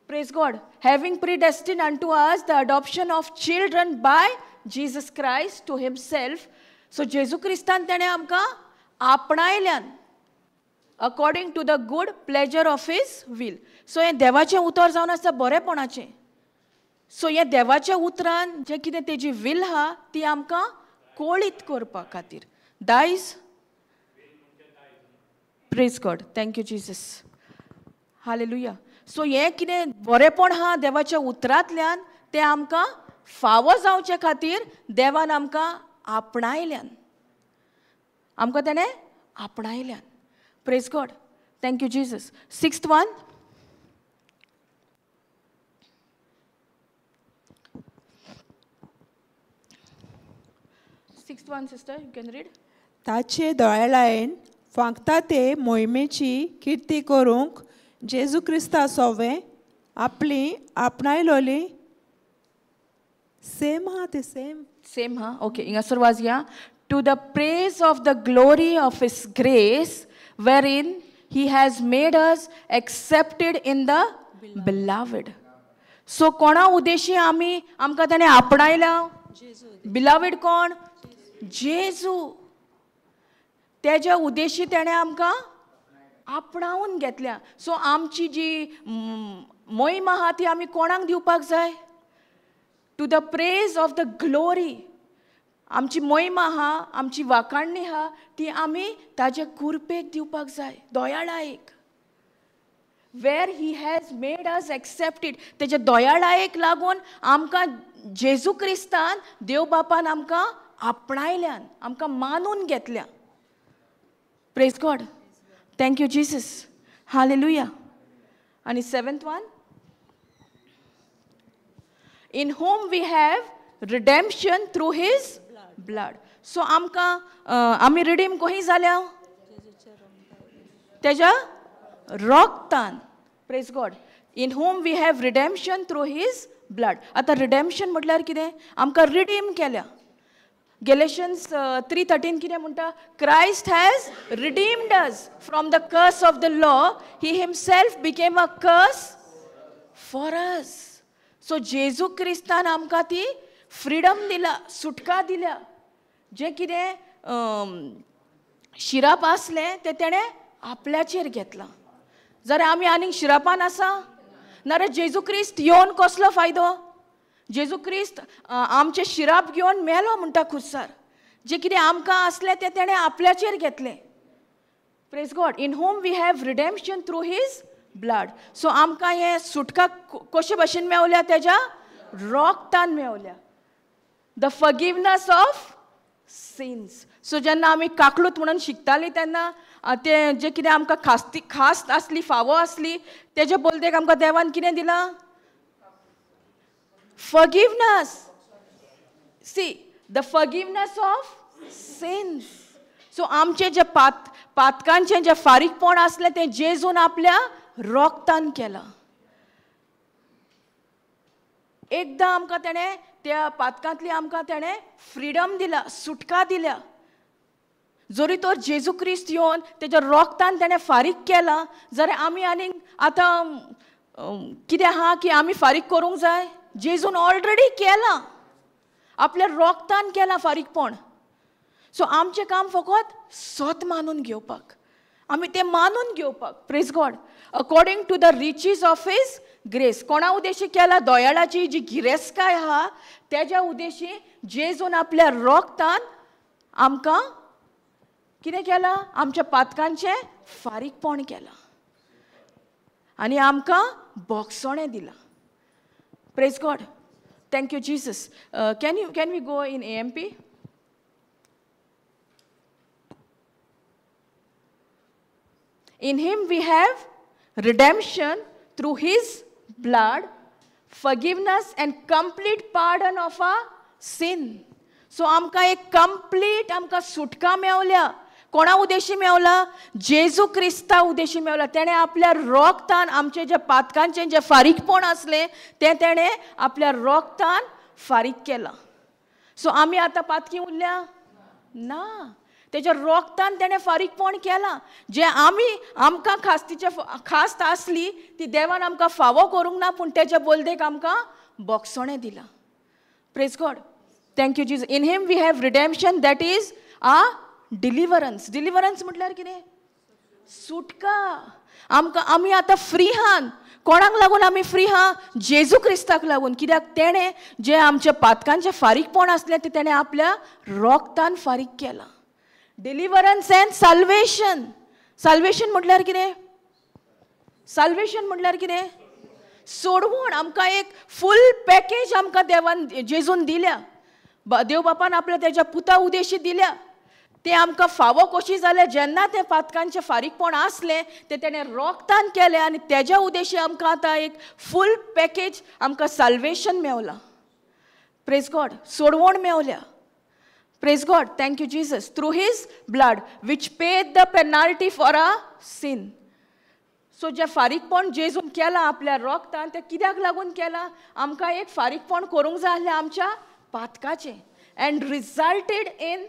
Praise God. Having predestined unto us the adoption of children by Jesus Christ to himself. So जेजू क्रिस्तान तेणें आमकां आपणायल्यान according to the good pleasure of his will. So हें देवाचें उतर जावन आसता बरेंपणाचें. सो हें देवाच्या उतरान जें कितें तेजी will आहा ती आमकां कळीत करपा खातीर. दायज. Praise God. Thank you Jesus. Hallelujah. So हें कितें बरेंपण आहा देवाच्या उतरांतल्यान तें आमकां फावो जावचे खातीर देवान आमकां आपणायल्यान, आमकां तेणें आपणायल्यान. Praise God. Thank you Jesus. Sixth one. Sixth one sister, you can read. ताचे दोळ्यालायन फांकता ते मोहिमेची किर्ती करूंक जेजू क्रिस्ता सोवे आपली आपणायलोली. सेम हा ते सेम सेम हा, okay. हिंगासर वाचया. To the praise of the glory of his grace wherein he has made us accepted in the beloved. So कोणा उद्देशी आमी आमकां ताणें आपणायला? बिलावेड कोण? जेजू. तेज्या उद्देशी ताणें आमकां आपणावन घेतल्या. सो आमची जी मोहीम आहा ती आमी कोणाक दिवपाक जाय? To the praise of the glory. आमची मोहीम आहा, आमची वाखाणणी आहा, ती आमी ताजे कुरपेक दिवपाक जाय, दोयाळायेक. Where he has made us accepted. तेज्या दोयाळायेक लागून आमकां जेजू क्रिस्तान देव बापान आमकां आपणायल्यान, आमकां मानून घेतल्या. Praise God. Thank you Jesus. Hallelujah. आनी seventh one, in whom we have redemption through his blood. So आमकां आमी रिडीम खंय जाल्या? तेज्या रोगतान. Praise God. In whom we have redemption through his blood. आतां रिडेम्पशन म्हटल्यार कितें? आमकां रिडीम केल्या. Galatians 3:13 कितें म्हणटा? Christ has redeemed us from the curse of the law. He himself became a curse for us. So जेजू क्रिस्तान आमकां ती फ्रिडम दिला, सुटका दिल्या. जें कितें शिराप आसलें तें तेणें आपल्याचेर घेतलां. जाल्यार आमी आनीक शिरापान आसा? नाजाल्यार जेजू क्रिस्त येवन कसलो फायदो? जेजू क्रिस्त आमचें शिराप घेवन मेलो म्हणटा खुर्सार. जें कितें आमकां आसलें तें तेणें आपल्याचेर घेतलें. Praise God. In whom we have redemption through his blood. So आमकां हें सुटका कशे भशेन मेवल्या? तेज्या रोगतान मेवल्या. The forgiveness of sins. So जेन्ना आमी काकलूत म्हणून शिकतालीं तेन्ना तें जें कितें आमकां खास्ती खास आसली, फावो आसली, तेजे बोलदेक आमकां देवान कितें दिलां? Forgiveness. See, the forgiveness of sins. So आमचे जे पातकांचें जें फारीकपण आसलें तें जेजून आपल्या रोगतान केलां. एकदां आमकां तेणें त्या पातकांतली आमकां तेणें फ्रिडम दिला, सुटका दिल्या. जरी तर जेजू क्रिस्त येवन तेज्या रोगतान तेणें फारीक केलां, जाल्यार आमी आनीक आतां कितें आहा की आमी फारीक करूंक जाय? जेजून ऑलरेडी केलां, आपल्या रोगतान केलां फारीकपण. सो आमचें काम फकत सत मानून घेवपाक, आमी तें मानून घेवपाक. Praise God. According to the riches of his grace. कोणा उद्देशी केला? दोयाळाची जी गिरेस्तकाय आहा तेज्या उद्देशी जेजून आपल्या रोगतान आमकां कितें केलां? आमच्या पातकांचें फारीकपण केलां आनी आमकां बोगसणें दिलां. Praise God. Thank you Jesus. Can we go in AMP? In him we have redemption through his blood, forgiveness and complete pardon of our sin. So आमकां एक कंप्लीट आमकां सुटका मेवल्या. कोणा उद्देशी मेवला? जेजू क्रिस्ता उद्देशी मेवला. तेणें आपल्या रोगतान आमचे जे पातकांचें जें फारीकपण आसलें तें तेणें आपल्या रोगतान फारीक केलां. सो आमी आतां पातकी उरल्या ना. तेज्या रोगतान तेणें फारीकपण केलां. जें आमी आमकां खास्तीचें खास्त आसली ती देवान आमकां फावो करूंक ना, पूण तेज्या बोलदेक आमकां बोगसणें दिलां. Praise God. Thank you Jesus. In him we have redemption, that is a deliverance. Deliverance म्हटल्यार कितें? सुटका. आमकां आमी आतां फ्री आहान. कोणाक लागून आमी फ्री आहा? जेजू क्रिस्ताक लागून. कित्याक तेणें जें आमच्या पातकांचें फारीकपण आसलें तें तेणें आपल्या रोगतान फारीक केलां. Deliverance and salvation. Salvation म्हटल्यार कितें? साल्वेशन म्हटल्यार कितें? सोडवण. आमकां एक फूल पॅकेज आमकां देवान जेजून दिल्या, देव बापान आपल्या तेज्या पुता उद्देशी दिल्या. ते आमकां फावो कशी जालें? जेन्ना तें पातकांचें फारीकपण आसलें तें तेणें रोगतान केलें आनी तेज्या उद्देशी आमकां आतां एक फूल पॅकेज आमकां साल्वेशन मेवलां. Praise God. सोडवण मेवल्या. Praise God, thank you Jesus. Through his blood which paid the penalty for our sin. So जें फारीकपण जेजून केलां आपल्या रोगतान तें कित्याक लागून केलां? आमकां एक फारीकपण करूंक जाय आसलें आमच्या पातकाचें, and resulted in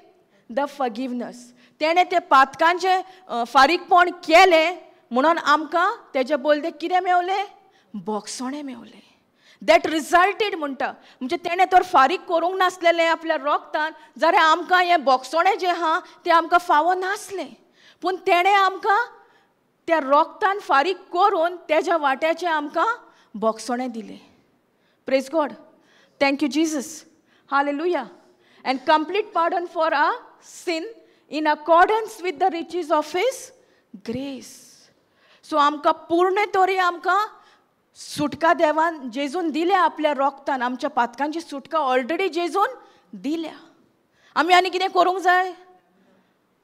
the forgiveness. तेणें तें पातकांचें फारीकपण केलें म्हणून आमकां तेजे बोलदे कितें मेवलें? बोगसणें मेवलें. That resulted म्हणटा, म्हणजे तेणें तर फारीक करूंक नासलेलें आपल्या रोगतान जाल्यार आमकां हें बोगसणें जें आहा तें आमकां फावो नासलें, पूण तेणें आमकां त्या रोगतान फारीक करून तेज्या वाट्याचें आमकां बोगसणें दिलें. Praise God, thank you Jesus, hallelujah. And complete pardon for our sin in accordance with the riches of his grace. So आमकां पूर्ण तरी आमकां सुटका देवान जेजून दिल्या आपल्या रोगतान, आमच्या पातकांची सुटका ऑलरेडी जेजून दिल्या. आमी आनी कितें करूंक जाय?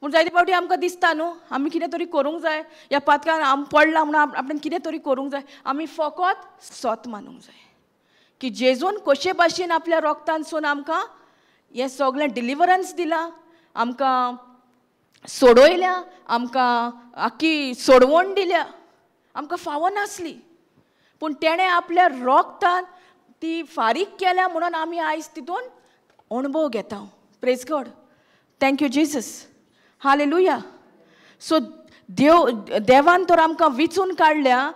पूण जायते फावटी आमकां दिसता न्हू आमी कितें तरी करूंक जाय, ह्या पातकान आम पडला म्हणून आपणें कितें तरी करूंक जाय. आमी फकत सत मानूंक जाय की जेजून कशे भाशेन आपल्या रोगतानसून आमकां हें सगळें डिलिवरन्स दिलां, आमकां सोडयल्या, आमकां आख्खी सोडवण दिल्या, आमकां फावो नासली, पूण तेणें आपल्या रोगतान ती फारीक केल्या म्हणून आमी आयज तितून अणभव घेता. Praise God, thank you Jesus, hallelujah. So देव देवान तर आमकां विचून काडल्या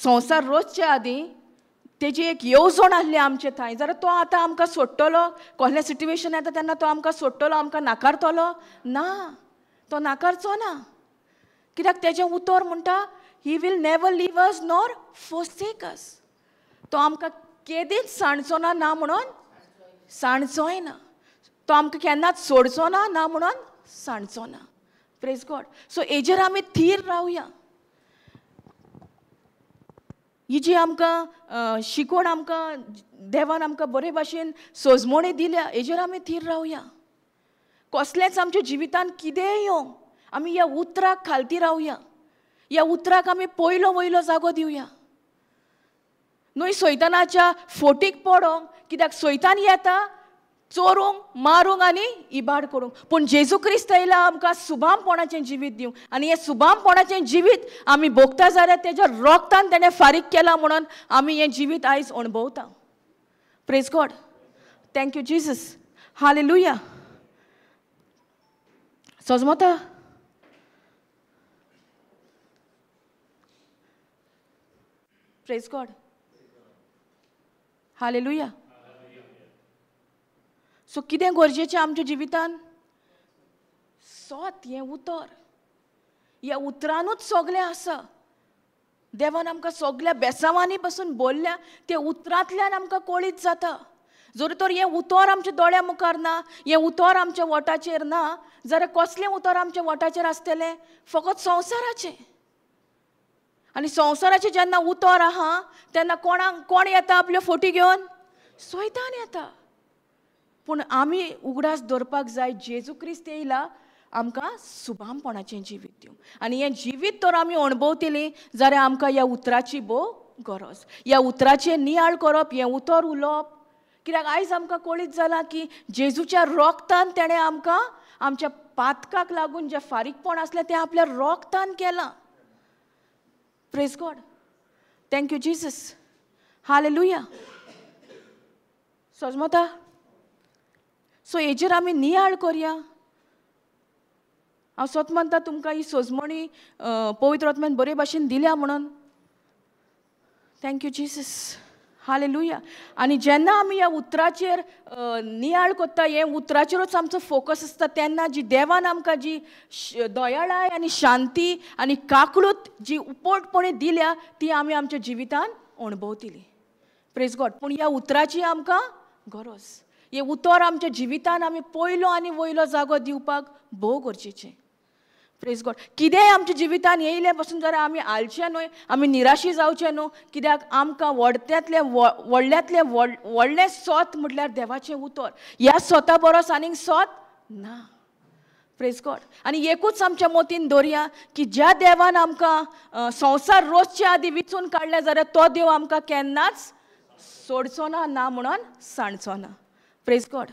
संवसार रोजचे आदीं, तेजी एक येवजण आसली आमचे थंय, जाल्यार तो आतां आमकां सोडटलो? कसलें सिट्युएशन येता तेन्ना तो आमकां सोडटलो, आमकां नाकारतलो? ना, तो नाकारचो ना, कित्याक तेजें उतर म्हणटा he will never leave us nor forsake us. तो आमकां केदींच सांडचो ना, ना म्हणून सांडचोय ना, तो आमकां केन्नाच सोडचो ना, ना म्हणून सांडचो ना. प्रेज गॉड. सो हेजेर आमी थीर रावया. ही जी आमकां शिकवण आमकां देवान आमकां बरे भाशेन सोजमणी दिल्या, हेजेर आमी थीर रावया. कसलेंच आमच्या जिवितान कितेंय येवं, आमी ह्या उतराक खालती रावया, ह्या उतराक आमी पयलो वयलो जागो दिवया. न्हय सैतानाच्या फोटीक पडोंक, कित्याक सैतान येता चोरूंक, मारूंक आनी इबाड करूंक, पूण जेजू क्रिस्त येयला आमकां सुबामपणाचें जिवीत दिवंक, आनी हें सुबामपणाचें जिवीत आमी भोगता जाल्यार तेज्या रोगतान तेणें फारीक केलां म्हणून आमी हें जिवीत आयज अणभवता. Praise God, thank you Jesus, hallelujah. सजमता? Praise God, hallelujah. So कितें गरजेचें आमच्या जिवितान? सत हें उतर, ह्या उतरानूच सगळें आसा. देवान आमकां सगळ्या बेसांवांनी पासून बोल्ल्या, त्या उतरांतल्यान आमकां कळीत जाता. जर तर हें उतर आमच्या दोळ्या मुखार ना, हें उतर आमच्या वोटाचेर ना, जाल्यार कसलें उतर आमच्या वोटाचेर आसतलें? फकत संवसाराचें. आनी संवसाराचें जेन्ना उतर आहा तेन्ना कोणाक कोण येता आपल्यो फोटी घेवन? सैतान येता. पूण आमी उगडास दवरपाक जाय जेजू क्रिस्त येयला आमकां सुबामपणाचें जिवीत दिवंक, आनी हें जिवीत तर आमी अणभवतलीं जाल्यार आमकां ह्या उतराची भोव गरज. ह्या उतराचें नियाळ करप, हें उतर उलोवप, कित्याक आयज आमकां कळीत जालां की जेजूच्या रोगतान तेणें आमकां आमच्या पातकाक लागून जें फारीकपण आसलें तें आपल्या रोगतान केलां. Praise God, thank you Jesus, hallelujah. सजमता? सो हेजेर आमी नियाळ करया. हांव सत मानता तुमकां ही सोजमणी पवित्र आत्म्यान बरे भाशेन दिल्या म्हणून. Thank you Jesus, hallelujah. आनी जेन्ना आमी ह्या उतराचेर नियाळ करता, हें उतराचेरूच आमचो फोकस आसता, तेन्ना जी देवान आमकां जी दयाळाय आनी शांती आनी काकळूत जी उपटपणी दिल्या ती आमी आमच्या जिवितान अणभवतली. Praise God. पूण ह्या उतराची आमकां गरज, हें उतर आमच्या जिवितान आमी पयलो आनी वयलो जागो दिवपाक भोव गरजेचें. Praise God. कितेंय आमच्या जिवितान येयलें पसून जाल्यार आमी हालचें न्हय, आमी निराशी जावचें न्हू, कित्याक आमकां व्हडल्यांतलें व्हडल्यांतलें व्हडलें सोत म्हटल्यार देवाचें उतर. ह्या सोता बरोस आनीक सोत ना. Praise God. आनी एकूच आमच्या मतीन दवरया की ज्या देवान आमकां संवसार रोजचे आदीं विचून काडल्या जाल्यार तो देव आमकां केन्नाच सोडचो ना, ना म्हणून सांडचो ना. Praise God,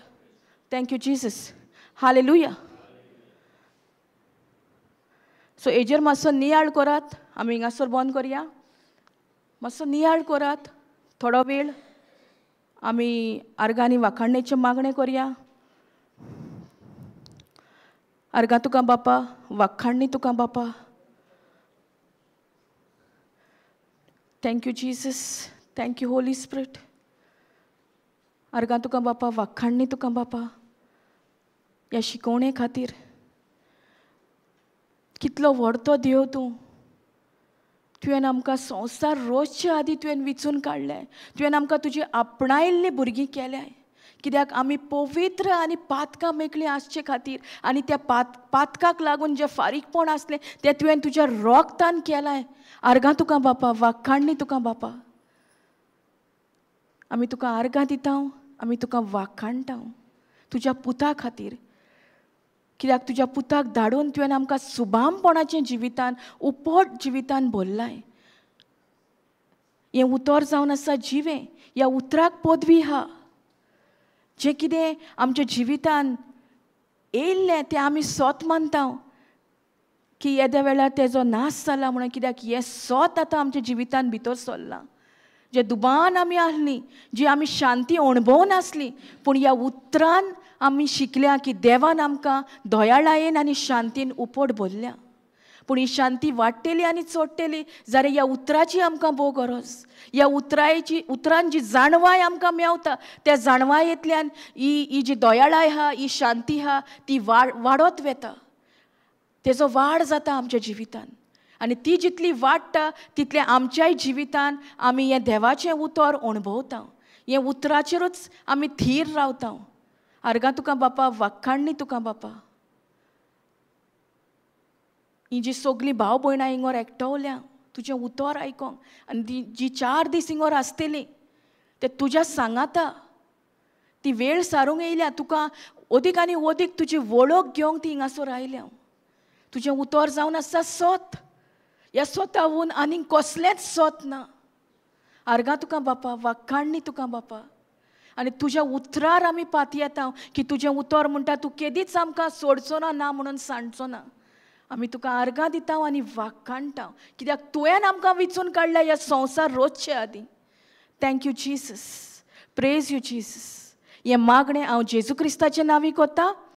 thank you Jesus, hallelujah. So हेजेर मातसो नियाळ करात. आमी हिंगासर बंद करया. मातसो नियाळ करात थोडो वेळ. आमी आर्गांनी वाखाणणेचें मागणें करया. आर्गां तुका बापा, वाखाणणी तुका बापा. Thank you Jesus, thank you Holy Spirit. आर्गां तुका बापा, वाखाणणी तुका बापा ह्या शिकोवणे खातीर. कितलो व्हड तो देव तूं. तुवें आमकां संवसार रोजचे आदीं तुवें विचून काडलें. तुवें आमकां तुजी आपणायल्लीं भुरगीं केल्याय. कित्याक आमी पवित्र आनी पातकां मेकळीं आसचे खातीर आनी त्या पातकाक लागून जें फारीकपण आसलें तें तुवें तुज्या रोगतान केलाय. आर्गां तुका बापा, वाखाणणी तुका बापा. आमी तुका आर्गां दिता, आमी तुका वाखाणटा तुज्या पुता खातीर. कित्याक तुज्या पुताक धाडून तुवें आमकां सुबामपणाचें जिवितान, उपट जिवितान भरलाय. हें उतर जावन आसा जिवें. ह्या उतराक पदवी आहा. जें कितें आमच्या जिवितान येयल्लें तें आमी सोत मानता की येद्या वेळार तेजो नाश जाला म्हणून. कित्याक हें सोत आतां आमच्या जिवितान भितर सरलां. जे दुबान आमी आसलीं, जी आमी शांती अणभवून आसली, पूण ह्या उतरान आमी शिकल्या की देवान आमकां दयाळायेन आनी शांतीन उपट भरल्या. पूण ही शांती वाडटली आनी चडटली जाल्यार ह्या उतराची आमकां भोव गरज. ह्या उतरान जी जाणवाय आमकां मेवता त्या जाणवायेंतल्यान ही जी दयाळाय आहा, ही शांती आहा, ती वाडत वता. तेजो वाड जाता आमच्या जिवितान आनी ती जितली वाडटा तितलें आमच्याय जिवितान आमी हें देवाचें उतर अणभवता. हें उतराचेरूच आमी थीर रावता. आर्गां तुका बापा, वाखाणणी तुका बापा. ही जी सगळीं भाव भयणां हिंगर एकटवल्या तुजें उतर आयकोंक आनी ती जी 4 दीस हिंगर आसतली ते तुज्या सांगाता ती वेळ सारूंक येयल्या. तुका अदीक आनी अदीक तुजी वळख घेवंक ती हिंगासर आयल्या. तुजें उतर जावन आसा सत. ह्या सोतावून आनीक कसलेंच सत ना. आर्गां तुका बापा, वाखाणणी तुका बापा. आनी तुज्या उतरार आमी पातयेता की तुजें उतर म्हणटा तूं केदीच आमकां सोडचो ना, ना म्हणून सांडचो ना. आमी तुका आर्गां दिता आनी वाखाणटा कित्याक तुवें आमकां विचून काडल्या ह्या संवसार रोजचे आदीं. Thank you Jesus, praise you Jesus. हें मागणें हांव जेजू क्रिस्ताच्या नांवी कोता.